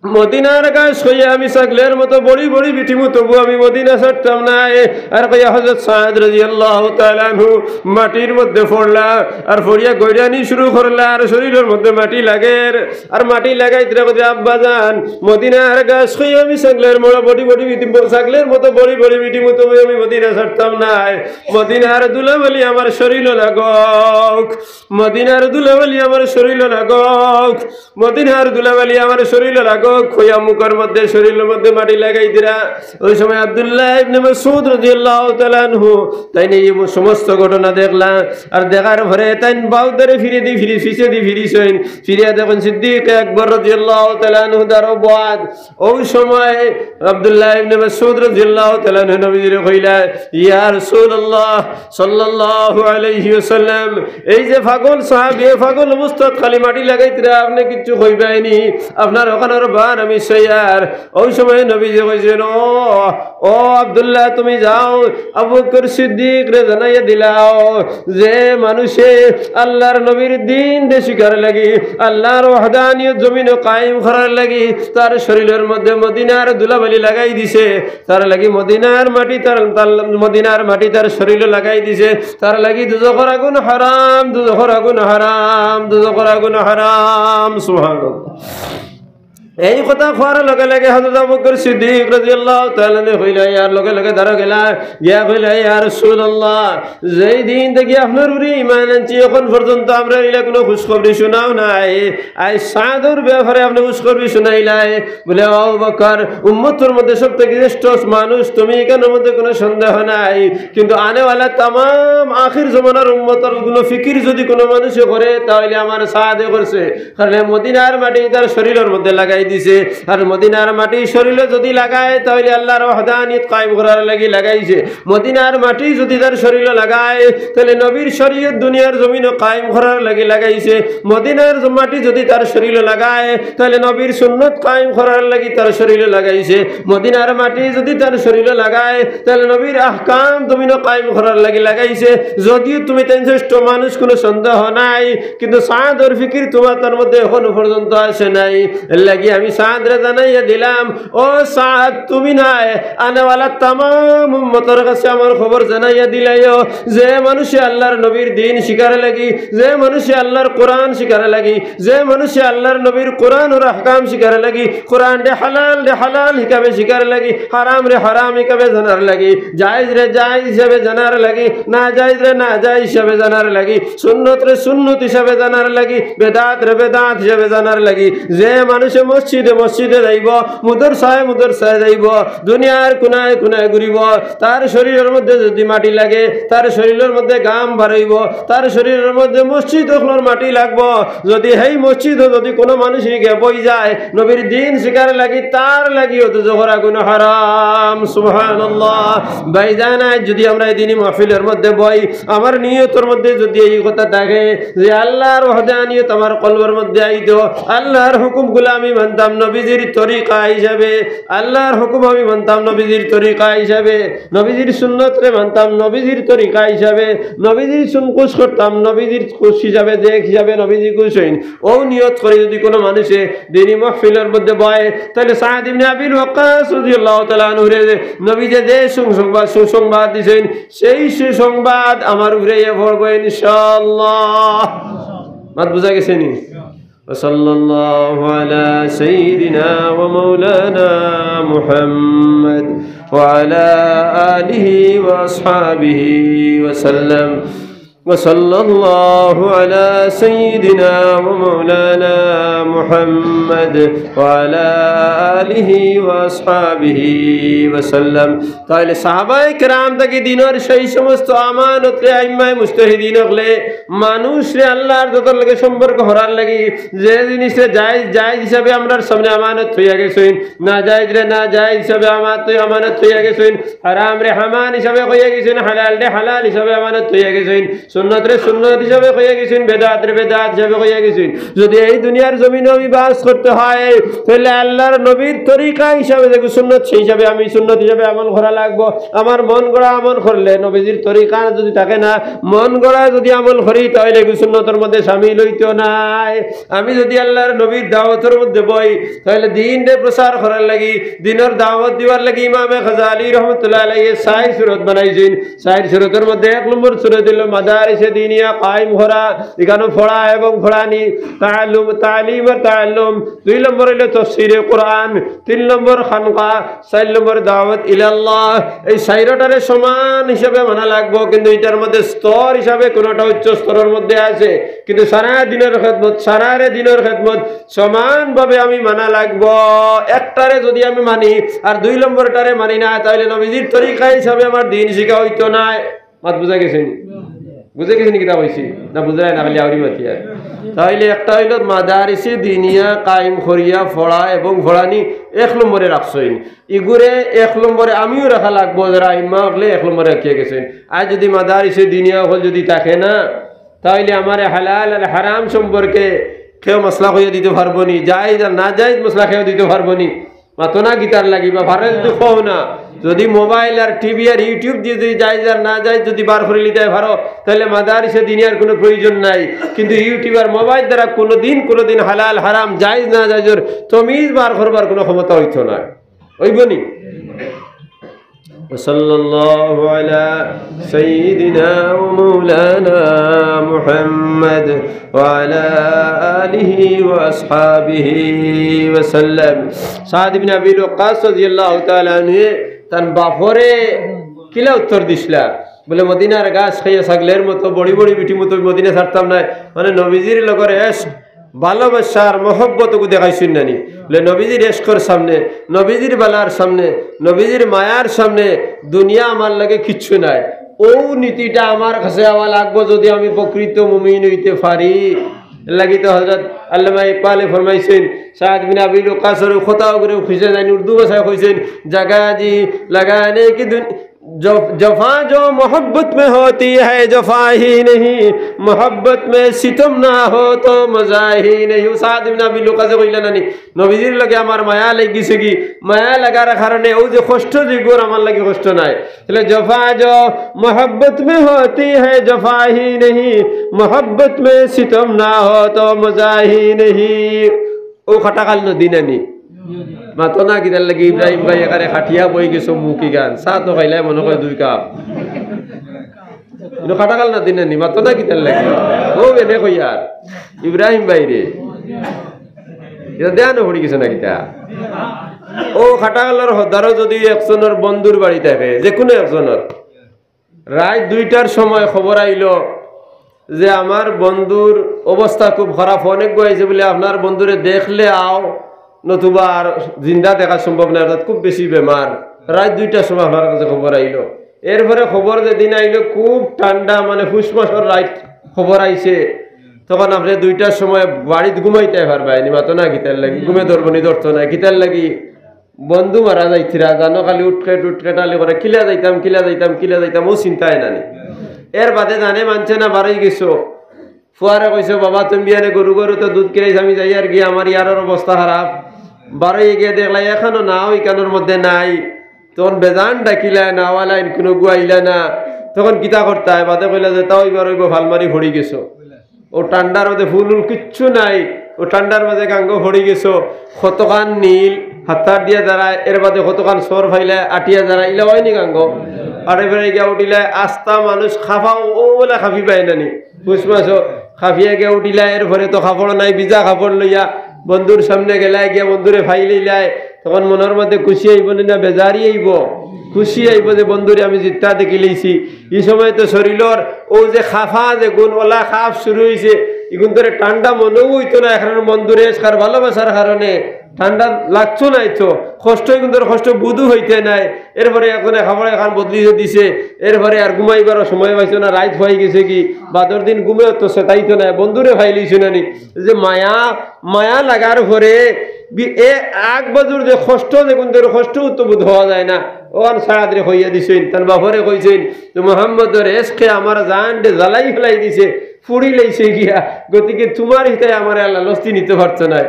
মদিনার গাছ খাইয়া আমি ছাগলর মতো বড়ি বড়ি বিটিমু, তবু আমি মদিনা ছাড়তাম না।" এ আর কইয়া হযরত সাদ রাদিয়াল্লাহু তাআলা আনহু মাটির মধ্যে পড়লা, আর পড়িয়া গইরানি শুরু করলা, আর শরীলর মধ্যে মাটি লাগের, আর মাটি লাগাইতরা কইতরা, "আব্বা জান, মদিনার গাছ খাইয়া আমি ছাগলর মতো বড়ি বড়ি বিটিমু, ছাগলর মতো বড়ি বড়ি বিটিমু, তবু আমি মদিনা ছাড়তাম না। মদিনার ধুলাবালি আমার শরীলো লাগউক, মদিনার ধুলাবালি আমার শরীলো লাগউক, মদিনার ধুলাবালি আমার শরীলো লাগউক।" কইয়া মুখর মধ্যে, শরীলর মধ্যে মাটি লাগাই দিরা। ওই সময় আব্দুল্লাহ ইবনে মাসউদ রাদিয়াল্লাহু তাআলা আনহু তাইন এই সমস্ত ঘটনা দেখলা, আর দেখার পরে তাইন বাউ ধরে ফিরে দি ফিরি, পিছে দি ফিরিছইন, ফিরিয়া দেখইন সিদ্দিক আকবর রাদিয়াল্লাহু তাআলা আনহু দারো বওয়াত। ওই সময় আব্দুল্লাহ ইবনে মাসউদ রাদিয়াল্লাহু তাআলা আনহু নবীজিরে কইলা, "ইয়া রাসূলুল্লাহ সাল্লাল্লাহু আলাইহি ওয়াসাল্লাম, এই যে পাগল সাহাবী, এই পাগল অবস্থাত খালি মাটি লাগাইতরা, আপনে কিচ্ছু কইবায়নি, আপনার অখানর বান আমি সইয়ার।" ওই সময় নবীজি কইছইন, "ও, ও আব্দুল্লাহ, তুমি যাও, আবু বকর সিদ্দিকরে জানাইয়া দিলাও, যে মানুষে আল্লাহর নবীর দ্বীনরে শিকার লাগি, আল্লাহর ওয়াহদানিয়ত জমিনো কায়েম করার লাগি তার শরীলর মধ্যে মদিনার ধুলাবালি লাগাই দিছে, তার লাগি মদিনার মাটি তার, তার মদিনার মাটি তার শরীলো লাগাই দিছে, তার লাগি দুজখর আগুন হারাম, দুজখর আগুন হারাম, দুজখর আগুন হারাম।" সুবহানাল্লাহ। এই কথা কওয়ার লগে লগে হযরত আবু বকর সিদ্দিক রাদিয়াল্লাহু তাআলা আনহু কইলা, ইয়ার লগে লগে দারো গেলা, গিয়া কইলা, "ইয়া রাসূলুল্লাহ, যেই দিন থাকি আপনার উপরে ঈমান আনছি, অখন পর্যন্ত আমরারে ইলা কুনু খুশখবরি হুনাও নাই, আইজ সাদর ব্যাপারে আপনে খুশখবরি হুনাইলায়।" বলে, "ও আবু বকর, উম্মতর মধ্যে সব থাকি শ্রেষ্ঠ মানুষ তুমি, ইখানর মধ্যে কুনু সন্দেহ নাই, কিন্তু আনেওয়ালা তামাম আখির জমানার উম্মতর কুনু ফিকির যদি কুনু মানুষে করে, তা অইলে আমার সাদে করছে।" কারণ মদিনার মাটি তার শরীলর মধ্যে লাগাই দিছে, আর মদিনার মাটি শরীলো যদি লাগায়, তা অইলে আল্লাহর ওয়াহদানিয়ত কায়েম করার লাগি লাগাইছে। মদিনার মাটি যদি তার শরীলো লাগায়, তাইলে নবীর শরীয়ত দুনিয়ার জমিনো কায়েম করার লাগি লাগাইছে। মদিনার জ-, মাটি যদি তার শরীলো লাগায়, তাইলে নবীর সুন্নত কায়েম করার লাগি তার শরীলো লাগাইছে। মদিনার মাটি যদি তার শরীলো লাগায়, তাইলে নবীর আহকাম জমিনো কায়েম করার লাগি লাগাইছে। যদিও তুমি তাইন শ্রেষ্ঠ মানুষ, কুনু সন্দেহ নাই, কিন্তু সাদর ফিকির তুমার তার মধ্যে অখনো পর্যন্ত আসে নাই। এর লাগি আমি সাদরে জানাইয়া দিলাম, ও সাদ, তুমি নায়, আনেওয়ালা তামাম উম্মতর কাছে আমার খবর জানাইয়া দিলাইও, যে মানুষে আল্লাহর নবীর দ্বীন শিকার লাগি, যে মানুষে আল্লাহর কোরআন শিকার লাগি, যে মানুষে আল্লাহর নবীর কোরআনর আহকাম শিকার লাগি, কোরআনরে হালালরে হালাল হিসাবে শিকার লাগি, হারামরে হারাম হিসাবে জানার লাগি, জায়েজরে জায়েজ হিসাবে জানার লাগি, নাজায়েজরে নাজায়েজ হিসাবে জানার লাগি, সুন্নতরে সুন্নত হিসাবে জানার লাগি, বেদাতরে বেদাত হিসাবে জানার লাগি। যে মানুষে মসজিদে মসজিদে যাইবো, মুদরসায় মুদরসায় যাইবো, দুনিয়ার কুনায় কুনায় ঘুরিবো, তার শরীলর মধ্যে যদি মাটি লাগে, তার শরীলর মধ্যে ঘাম বারইবো, তার শরীলর মধ্যে মসজিদ অকলর মাটি লাগবো, যদি হেই মসজিদো যদি কুনু মানুষ গিয়া বই যায়, নবীর দ্বীন শিকার লাগি, তার লাগিও দুজখর আগুন হারাম। সুবহানাল্লাহ। ভাইজান, আইজ যদি আমরা এই দ্বীনি মাহফিলর মধ্যে বই, আমার নিয়তর মধ্যে যদি এই কথা থাকে যে আল্লাহর ওয়াহদানিয়ত আমার কলবর মধ্যে আইতো, আল্লাহর হুকুমগুলা আমি মানতাম নবীজির তরিকা হিসাবে, আল্লাহর হুকুম আমি মানতাম নবীজির তরিকা হিসাবে, নবীজির সুন্নতরে মানতাম নবীজির তরিকা হিসাবে, নবীজির সুন-, খুশ করতাম নবীজির খুশ হিসাবে, যে হিসাবে নবীজি খুশ অইন। অউ নিয়ত করি যদি কুনু মানুষে দ্বীনি মাহফিলর মধ্যে বয়, তাইলে সাদ ইবনে আবিল ওয়াক্কাস রাদিয়াল্লাহু তাআলা আনহুরে নবীজি যে সুসংবাদ, সুসংবাদ দিছইন, সেই সুসংবাদ আমার উপরে আইয়া পড়বো ইনশাআল্লাহ। মাত বুঝা গেছে নি? وصلى الله على سيدنا ومولانا محمد وعلى آله وأصحابه وسلم. وصلى الله على سيدنا ومولانا محمد وعلى آله وأصحابه وسلم। তাইলে সাহাবায়ে কেরাম থাকি দিনর সেই সমস্ত আমানতরে আইম্মায়ে মুজতাহিদিন অকলে মানুষরে আল্লাহর যতর লগে সম্পর্ক করার লাগি, যে জিনিসরে জায়েজ, জায়েজ হিসাবে আমরার সামনে আমানত থইয়া গেছইন, নাজায়েজরে নাজায়েজ হিসাবে আমানত, আমানত থইয়া গেছইন, হারামরে হারাম হিসাবে কইয়া গেছইন, হালালরে হালাল হিসাবে আমানত থইয়া গেছইন, সুন্নতরে সুন্নত হিসাবে কইয়া গেছইন, বেদাতরে বেদাত হিসাবে কইয়া গেছইন। যদি এই দুনিয়ার জমিনো আমি বাস করতে হয়, তাইলে আল্লাহর নবীর তরিকা হিসাবে যেগু সুন্নত, সেই হিসাবে আমি সুন্নত হিসাবে আমল করা লাগবো। আমার মন গড়া আমল করলে, নবীজির তরিকা যদি থাকে না, মন গড়া যদি আমল করি, তাইলে এগু সুন্নতর মধ্যে শামিল অইতো নায়। আমি যদি আল্লাহর নবীর দাওয়াতর মধ্যে বই, তাইলে দিনরে প্রচার করার লাগি, দিনর দাওয়াত দিবার লাগি ইমামে গাজালি রহমতুল্লাহ আলাইহি চাইর সুরত বানাইছইন। চাইর সুরতর মধ্যে এক নম্বর সুরত অইলো মাদারিসে দিনিয়া কায়েম করা, ইখানো পড়া এবং পড়ানি, তাআল্লুম, তালিম আর তাআল্লুম। দুই নম্বর অইলো তফসিরে কোরআন, তিন নম্বর খানকা, চাইর নম্বর দাওয়াত ইলাল্লাহ। এই চাইরটারে সমান হিসাবে মানা লাগবো, কিন্তু ইটার মধ্যে স্তর হিসাবে কোনোটা উচ্চ স্তরর মধ্যে আছে, কিন্তু সারা দিনর খেদমত, সারারে দিনর খেদমত সমানভাবে আমি মানা লাগবো। একটারে যদি আমি মানি আর দুই নম্বরটারে মানি না, তাইলে নবীজির তরিকা হিসাবে আমার দিন শিখা অইতো নায়। মাত বুঝা গেছে নি? বুঝা গেছে নি কিতা কইছি? না বুঝায় না, খালি আউরি মাতিয়ার। তাইলে একটা অইলো মাদারিসে দিনিয়া কায়েম করিয়া পড়া এবং পড়ানি এক নম্বরে রাখছইন। ইগুরে এক নম্বরে আমিও রাখা লাগবো, যারা আইম্মা অকলে এক নম্বরে রাখিয়া গেছইন। আর যদি মাদারিসে দিনিয়া অকল যদি থাকে না, তাইলে আমারে হালাল আর হারাম সম্পর্কে কেউ মাসলা কইয়া দিতে পারবো নি, জায়েজ আর নাজায়েজ মাসলা কেউ দিতে পারবো নি। মাতো না কিতার লাগি বা পারে যদি কও না, যদি মোবাইল আর টিভি আর YouTube দিয়া যদি জায়েজ আর নাজায়েজ যদি বার করিলিতায় পারো, তাইলে মাদারিসে দিনিয়ার কোনো প্রয়োজন নাই। কিন্তু YouTube আর মোবাইল দ্বারা কোনোদিন, কোনোদিন হালাল হারাম জায়েজ নাজায়েজর তমিজ বার করবার কোনো ক্ষমতা অইতো না, অইবো নি? وصلى الله على سيدنا ومولانا محمد وعلى آله وأصحابه وسلم। সাদ ইবনে আবি ওয়াক্কাস রাদিয়াল্লাহু তাআলা আনহু তান বাফরে কিলা উত্তর দিছলা? বলে, মদিনার গাছ খাইয়া ছাগলের মতো, বড়ি বড়ি বিটি মতো মদিনা ছাড়তাম নায়। মানে নবীজির লগর এশক, ভালোবাসার মহব্বত ওগু দেখাইছইন নানি? বলে, নবীজির এশকর সামনে, নবীজির বালার সামনে, নবীজির মায়ার সামনে দুনিয়া আমার লাগি কিচ্ছু নায়। অউ নীতিটা আমার কাছে আওয়া লাগবো, যদি আমি প্রকৃত মুমিন অইতে পারি। এর লাগি তো হযরত আল্লামা ইকবালে ফরমাইছইন, সাদ বিন আবি ওয়াক্কাসর কথা ওগুরে খুঁজে যাইন, উর্দু ভাষায় কইছইন, জাগা জি লাগানে কি দুন-, জ-, জফা জো মোহব্বত মে হোতি হ্যায়, জফা হি নেহি, মোহব্বত মে সিতম না হো তো মজা হি নেহি। অউ সাদ বিন আবি ওয়াক্কাসে কইলা নানি, নবীজির লগে আমার মায়া লাগি গেছে গি, মায়া লাগার কারণে অউ যে কষ্ট, যেগুর আমার লাগি কষ্ট নাই। তাইলে জফা জো মোহব্বত মে হোতি হ্যায়, জফা হি নেহি, মোহব্বত মে সিতম না হো তো মজা হি নেহি। অউ খাটাখাল নদী নানি? মাতো না কিতার লাগি? ইব্রাহিম ভাই এখানে খাটিয়া বই গেছো মুখি গান, চা তো খাইলায় মনে কয় দুই কাপ। কিন্তু খাটাখাল নদী নানি? মাতো না কিতার লাগি? অউ এনে কইয়ার ইব্রাহিম ভাইরে। ইটা দেয়ানো পড়ি গেছে না কিতা? অউ খাটাখালর হদারো যদি একজনর বন্ধুর বাড়ি থাকে, যে কোনো একজনর, রাইত দুইটার সময় খবর আইলো যে আমার বন্ধুর অবস্থা খুব খারাপ, অনেক গু আইছে বলে, আপনার বন্ধুরে দেখলে আও, নতুবা আর জিন্দা দেখা সম্ভব নায়, অর্থাৎ খুব বেশি বেমার। রাইত দুইটার সময় আপনার কাছে খবর আইলো। এরপরে খবর যেদিন আইলো, খুব ঠান্ডা, মানে পুষ মাসর রাইত খবর আইছে, তখন আপনে দুইটার সময় বাড়িত ঘুমাইতায় পারবায় নি? মাতো না কিতার লাগি? ঘুমে ধরবো নি? ধরতো নায়। কিতার লাগি? বন্ধু মারা যাইতরা, জানো, খালি উটকেট উটকেট আলি করে, কিলা যাইতাম, কিলা যাইতাম, কিলা যাইতাম, অউ চিন্তায় নানি। এর বাদে জানে মানছে না, বারই গেছো। ফুয়ারে কইছো, "বাবা, তুমি বিয়ানে গরু গরু তো দুধ কিনাইছ, আমি যাইয়ার গি, আমার ইয়ারর অবস্থা খারাপ।" বারই গিয়া দেখলা, এখানো না, অউ ইখানর মধ্যে নাই। তখন বেজান ডাকিলায়, না আওয়ালাইন, কুনুগু আইলা না। তখন কিতা করতায়? বাদে কইলা যে, "তাও ইবার অইবো, ফাল মারি পড়ি গেছো।" অউ ঠান্ডার মধ্যে ফুল উল কিচ্ছু নাই, অউ ঠান্ডার মধ্যে গাঙ্গো পড়ি গেছো, কতখান নীল, হাত্তার দিয়া যারা, এর বাদে কতখান সর পাইলা, আটিয়া যারা, ইলা অয়নি গাঙ্গো। আরে ফেরে গিয়া উঠিলা, আস্তা মানুষ খাফা, অউ বলে খাফি পায় নানি। পুষ মাসো খাফিয়া গিয়া উঠিলা, এরপরে তো কাপড় নাই, ভিজা কাপড় লইয়া বন্ধুর সামনে গেলায়, গিয়া বন্ধুরে পাইলিলায়, তখন মনর মধ্যে খুশি আইবো নি না বেজারি আইবো? খুশি আইবো যে বন্ধুরে আমি জিত্তা দেখিলাইছি। ই সময় তো শরীলর অউ যে খাফা যেগুন, অলা খাফ শুরু অইছে, ইগুন তোরে ঠান্ডা মনেও অইতো না, এখন বন্ধুরে এসকার ভালোবাসার কারণে ঠান্ডা লাগতো নাই তো, কষ্ট ইগুন তোর কষ্ট বুধু অইতে নাই। এরপরে একজনে কাপড় এখান বদলি যে দিছে, এরপরে আর ঘুমাইবার সময় পাইছো না, রাইত অই গেছে কি, বাদর দিন ঘুমেও তো সেটাইতো না, বন্ধুরে পাইলাইছো না নি। যে মায়া, মায়া লাগার পরে বি-, এ আগ বাজুর যে কষ্ট, যেগুন তোর কষ্ট তো বুধ অওয়া যায় না, অখান সাদরে কইয়া দিছইন, তান বাপরে কইছইন যে মোহাম্মদর এসকে আমার জানরে জ্বালাই ফেলাই দিছে, পুড়িলাইছে গিয়া, গতিকে তুমার হিতায় আমারে আল্লাহ লস্তি নিতে পারতো নায়।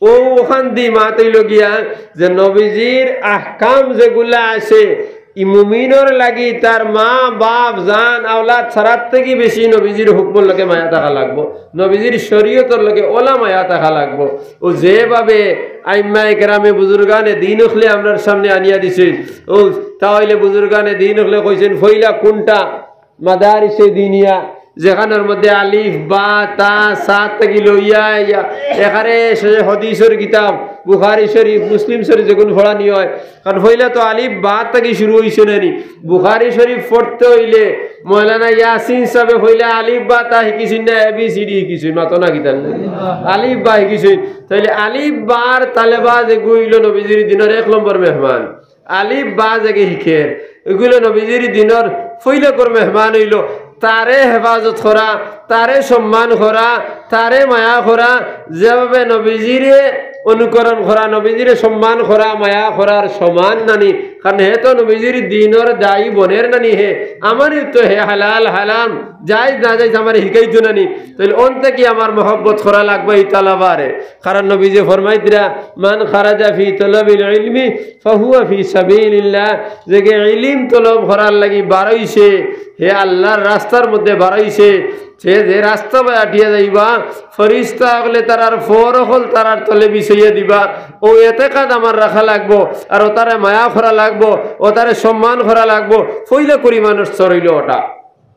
অউ অখান দি মাত অইলো গিয়া যে নবীজির আহকাম যেগুলা আছে, ই মুমিনর লাগি তার মা, বাপ, জান, আওলাদ ছাড়ার থাকি বেশি নবীজির হুকুমর লগে মায়া থাকা লাগবো, নবীজির শরীয়তর লগে অলা মায়া থাকা লাগবো। অউ যেভাবে আইম্মায়ে কেরামে বুজুর্গানে দিন অকলে আমরার সামনে আনিয়া দিছইন, অউ তা অইলে বুজুর্গানে দিন অকলে কইছইন, পয়লা কুনটা? মাদারিসে দিনিয়া, যেখানর মধ্যে আলিফ, বা, তা, সা থাকি লইয়া ইয়া, এখানে সে হাদিসর কিতাব, বুখারী শরীফ, মুসলিম শরীফ যেগুন পড়ানি অয়, কারণ পয়লা তো আলিফ, বা থাকি শুরু অইছে না নি। বুখারী শরীফ পড়তে অইলে মৌলানা ইয়াসিন সাবে পয়লা আলিফ, বা, তা হিকিছইন না, এ বি সি ডি হিকিছইন, মাতো না কিতার না? আলিফ, বা হিকিছইন। তাইলে আলিফ, বার তালেবাজ এগু অইলো নবীজির দিনর এক নম্বর মেহমান। আলিফ বা যেগে হিকের, ইগুলো নবীজির দিনর পয়লাকর মেহমান অইলো। তারে হেফাজত করা, তারে সম্মান করা, তারে মায়া করা, যেভাবে নবীজিরে অনুকরণ করা, নবীজিরে সম্মান করা, মায়া করার সমান নানি। কারণ হে তো নবীজির দিনর দায়ী বনের নানি হে। আমারই তো হে হালাল হারাম, জায়েজ না জায়েজ আমারে হিকাইতো নানি। তাইলে অন থাকি আমার মহব্বত করা লাগবো ই তালাবারে। কারণ নবীজি ফরমাইতরা, "মান খারাজা ফি তলবিল ইলমি ফাহুয়া ফি সাবিলিল্লাহ।" যেগে ইলিম তলব করার লাগি বারইছে, হে আল্লাহর রাস্তার মধ্যে বারইছে, সে যে রাস্তা বায় আটিয়া যাইবা, ফিরিস্তা অকলে তারার ফর অকল তারার তলে বিছাইয়া দিবা। অউ এতেকাদ আমার রাখা লাগবো, আর অতারে মায়া করা লাগবো, অতারে সম্মান করা লাগবো। পয়লা করি মানুষ চরইল ওটা।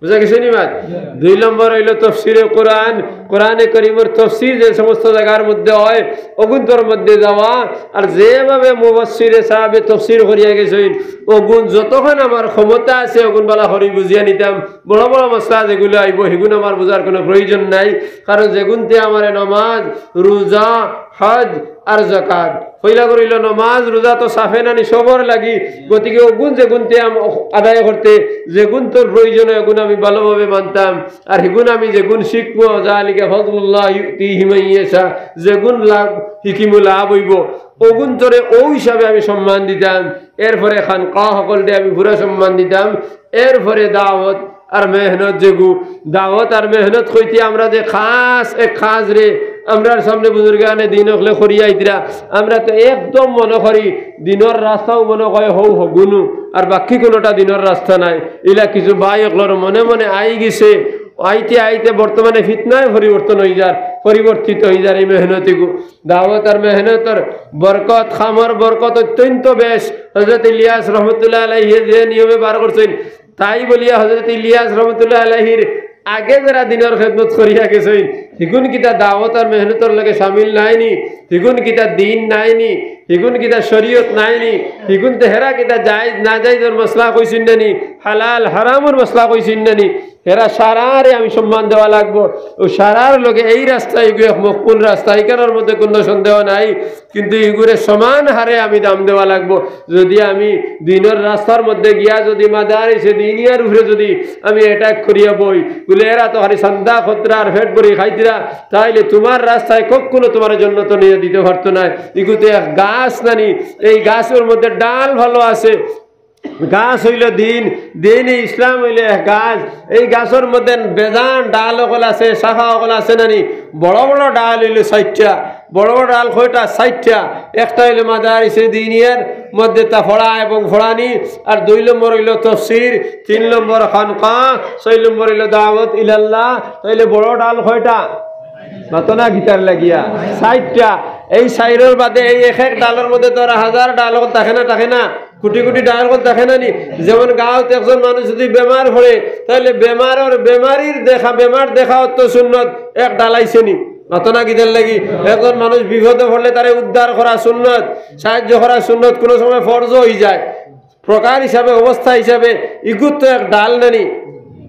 বুঝা গেছে নি মাত? দুই নম্বর অইলো তফসিরে কোরআন, কোরআনে করিমর তফসির যে সমস্ত জাগার মধ্যে অয়, অগুন্তর মধ্যে যাওয়া, আর যেভাবে মুফাসসিরে সাহাবে তফসির করিয়া গেছইন, অগুন যতক্ষণ আমার ক্ষমতা আছে, অগুন বালা করি বুঝিয়া নিতাম। বড় বড় মাসলা যেগুলো আইবো, হিগুন আমার বুঝার কোনো প্রয়োজন নাই, কারণ যেগুনতে আমারে নামাজ, রোজা, হজ আর যাকাত। পয়লা করিল নমাজ, রোজা তো সাফে নানি সবর লাগি, গতিকে অগুন যেগুনতে আম-, আদায় করতে যেগুনতর প্রয়োজন অয়, অগুন আমি ভালোভাবে মানতাম, আর হিগুন আমি যেগুন শিখবো, যালিকা ফাদলুল্লাহ ইউতিহি মান ইয়াশা, যেগুন লাভ হিকিমু লাভ অইবো, অগুনতরে অউ হিসাবে আমি সম্মান দিতাম। এরপরে খানকা হকলরে আমি পুরা সম্মান দিতাম। এরপরে দাওয়াত আর মেহনত যেগু, দাওয়াত আর মেহনত কইতে আমরা যে খাস এক খাস রে, আমরার সামনে বুজুর্গানে দিন অকলে করিয়া আইতরা, আমরা তো একদম মনে করি দিনর রাস্তাও মনে কয় হউ হগুনু, আর বাকি কোনোটা দিনর রাস্তা নাই। ইলা কিছু ভাই অকলর মনে মনে আই গেছে, আইতে আইতে বর্তমানে ফিতনায় পরিবর্তন অই যার, পরিবর্তিত অই যার এই মেহনতিগু। দাওয়াত আর মেহনতর বরকত, খামর বরকত অত্যন্ত বেশ। হযরত ইলিয়াস রহমতুল্লাহ আলাইহি যে নিয়মে বার করছইন, তাই বলিয়া হযরত ইলিয়াস রহমতুল্লাহ আলাইহির আগে যারা দিনর খেদমত করিয়া গেছইন, হিগুন কিতা দাওয়াত আর মেহনতর লগে শামিল নায়নি? হিগুন কিতা দিন নায়নি? হিগুন কিতা শরীয়ত নায়নি? হিগুন তে হেরা কিতা জায়েজ নাজায়েজর মাসলা কইছইন নানি? হালাল হারামর মাসলা কইছইন নানি? হেরা সারারে আমি সম্মান দেওয়া লাগবো। অউ সারার লগে এই রাস্তা, ইগু এক মকবুল রাস্তা, ইখানর মধ্যে কোনো সন্দেহ নাই। কিন্তু ইগুরে সমান হারে আমি দাম দেওয়া লাগবো। যদি আমি দিনর রাস্তার মধ্যে গিয়া যদি মাদারিসে দিনিয়ার উপরে যদি আমি attack করিয়া বই, বুলে, "এরা তো খালি চান্দা খতরা আর পেট ভরি খাইতরা", তাইলে তুমার রাস্তায় কখনো তুমারে জন্নত নিয়া দিতে পারতো নায়। ইগু তো এক গাছ নানি, এই গাছর মধ্যে ডাল ভালো আছে, গাছ অইলো দিন, দিনে ইসলাম অইলো এক গাছ। এই গাছর মধ্যে বেজান ডাল অকল আছে, শাখা অকল আছে নানি? বড় বড় ডাল অইলো চাইরটা। বড় বড় ডাল কয়টা? চাইরটা। একটা অইলো মাদারিসে দিনিয়ার মধ্যে তা পড়া এবং পড়ানি, আর দুই নম্বর অইলো তফসির, তিন নম্বর খানকা, ছয় নম্বর অইলো দাওয়াত ইলাল্লাহ। তাইলে বড় ডাল কয়টা? মাতো না কিতার লাগিয়া? চাইরটা। এই চাইরর বাদে এই এক এক ডালর মধ্যে তো আর হাজার ডাল অকল থাকে না, থাকে না? কোটি কোটি ডাল অকল থাকে না নি? যেমন গাঁওত একজন মানুষ যদি বেমার পড়ে, তাইলে বেমারর, বেমারির দেখা, বেমার দেখা অত সুন্নত এক ডাল আইছে নি? মাতো না কিতার লাগি? একজন মানুষ বিপদে পড়লে তারে উদ্ধার করা সুন্নত, সাহায্য করা সুন্নত, কোনো সময় ফরজও অই যায়। প্রকার হিসাবে, অবস্থা হিসাবে ইগুত তো এক ডাল নানি।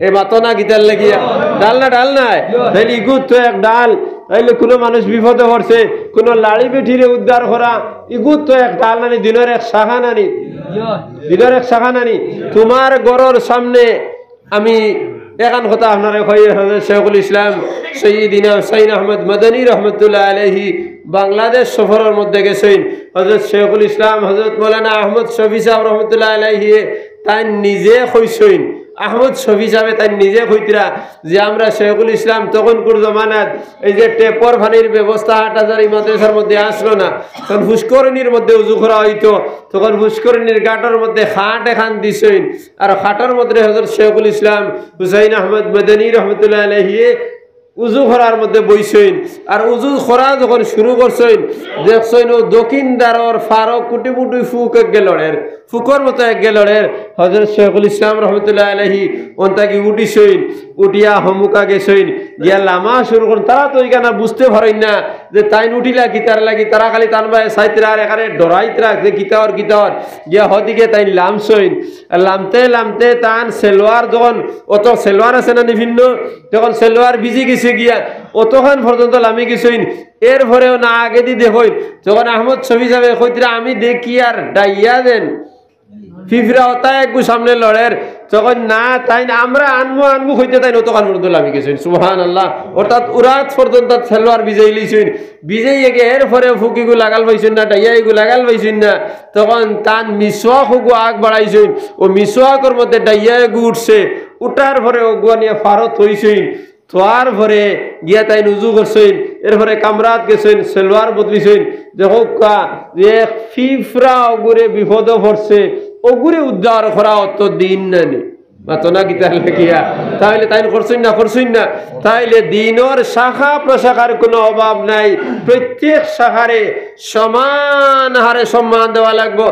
এ মাতো না কিতার লাগিয়া? ডাল না, ডাল নায়? তাইলে ইগুত তো এক ডাল। তাইলে কুনু মানুষ বিপদে পড়ছে, কুনু লাড়ি বেটিরে উদ্ধার করা, ইগুত তো এক ডাল নানি, দিনর এক শাখা নানি, দিনর এক শাখা নানি। তুমার ঘরর সামনে আমি এখান কথা আপনারে কই, হযরত শেখুল ইসলাম সৈয়দিনা হুসাইন আহমদ মদনী রহমতুল্লাহ আলাইহি বাংলাদেশ সফরর মধ্যে গেছইন। হযরত শেখুল ইসলাম, হযরত মৌলানা আহমদ শফি সাহেব রহমতুল্লাহ আলাইহি তাইন নিজে কইছইন, আহমদ শফি সাহেবে তাইন নিজে কইতরা যে আমরা শেখুল ইসলাম তখনকুর জমানাত এই যে টেপর পানির ব্যবস্থা আট হাজার এই মাদ্রাসার মধ্যে আসলো না, তখন পুষ্করিণীর মধ্যে উজু করা হইতো, তখন পুষ্করিণীর ঘাটর মধ্যে খাট এখান দিছইন, আর খাটর মধ্যে হযরত শেখুল ইসলাম হুসাইন আহমদ মদনী রহমতুল্লাহ আলাইহি উজু করার মধ্যে বইছইন। আর উজু করা যখন শুরু করছইন, দেখছইন ও দক্ষিণ দ্বারর ফারো কুটি মুটি ফুক এক গেলরের, ফুকর মতো এক গেলরের। হযরত শেখুল ইসলাম রহমতুল্লাহ আলাইহি অন্তাকি উঠিছইন, উঠিয়া হমুকা গেছইন, গিয়া লামা শুরু করইন। তারা তো ইখান বুঝতে পারইন না যে তাইন উঠিলা কিতার লাগি, তারা খালি তান বায় চাইতরা আর এখানে ডরাইতরা যে কিতা অর, কিতা অর। গিয়া হদিকে তাইন লামছইন, আর লামতে লামতে তান সেলোয়ার যখন, অত সেলোয়ার আছে না নি ভিন্ন, তখন সেলোয়ার ভিজি গেছে গিয়া, অতখান পর্যন্ত লামি গেছইন। এরপরেও না আগেদি দেখইন, তখন আহমদ শফি সাহেবে কইতরা আমি দেখি আর ডাইয়া যেন ফিফরা অতা একগু সামনে লড়ের, তখন না তাইন আমরা আনমু আনমু কইতে তাইন অতখান পর্যন্ত লামি গেছইন। সুবহানাল্লাহ। অর্থাৎ উরাত পর্যন্ত সেলোয়ার ভিজাই লইছইন, ভিজাই এগে এরপরে ফুকিগু লাগাল পাইছইন না, ডাইয়া এগু লাগাল পাইছইন না, তখন তান মিসওয়াক ওগু আগ বাড়াইছইন, ও মিসওয়াকর মধ্যে ডাইয়া এগু উঠছে, উঠার পরে ওগুয়া নিয়া ফারো থইছইন, থওয়ার পরে গিয়া তাইন উজু করছইন, এরপরে কামরাত গেছইন, সেলোয়ার বদলিছইন, দেখউক্কা যে এক ফিফরা ওগুরে বিপদো পড়ছে, ওগুরে উদ্ধার করা অত দিন নানি। মাতো না কিতার লাগিয়া? তাইলে তাইন করছইন না, করছইন না? তাইলে দিনর শাখা প্রশাখার কুনু অভাব নাই, প্রত্যেক শাখারে সমান হারে সম্মান দেওয়া লাগবো।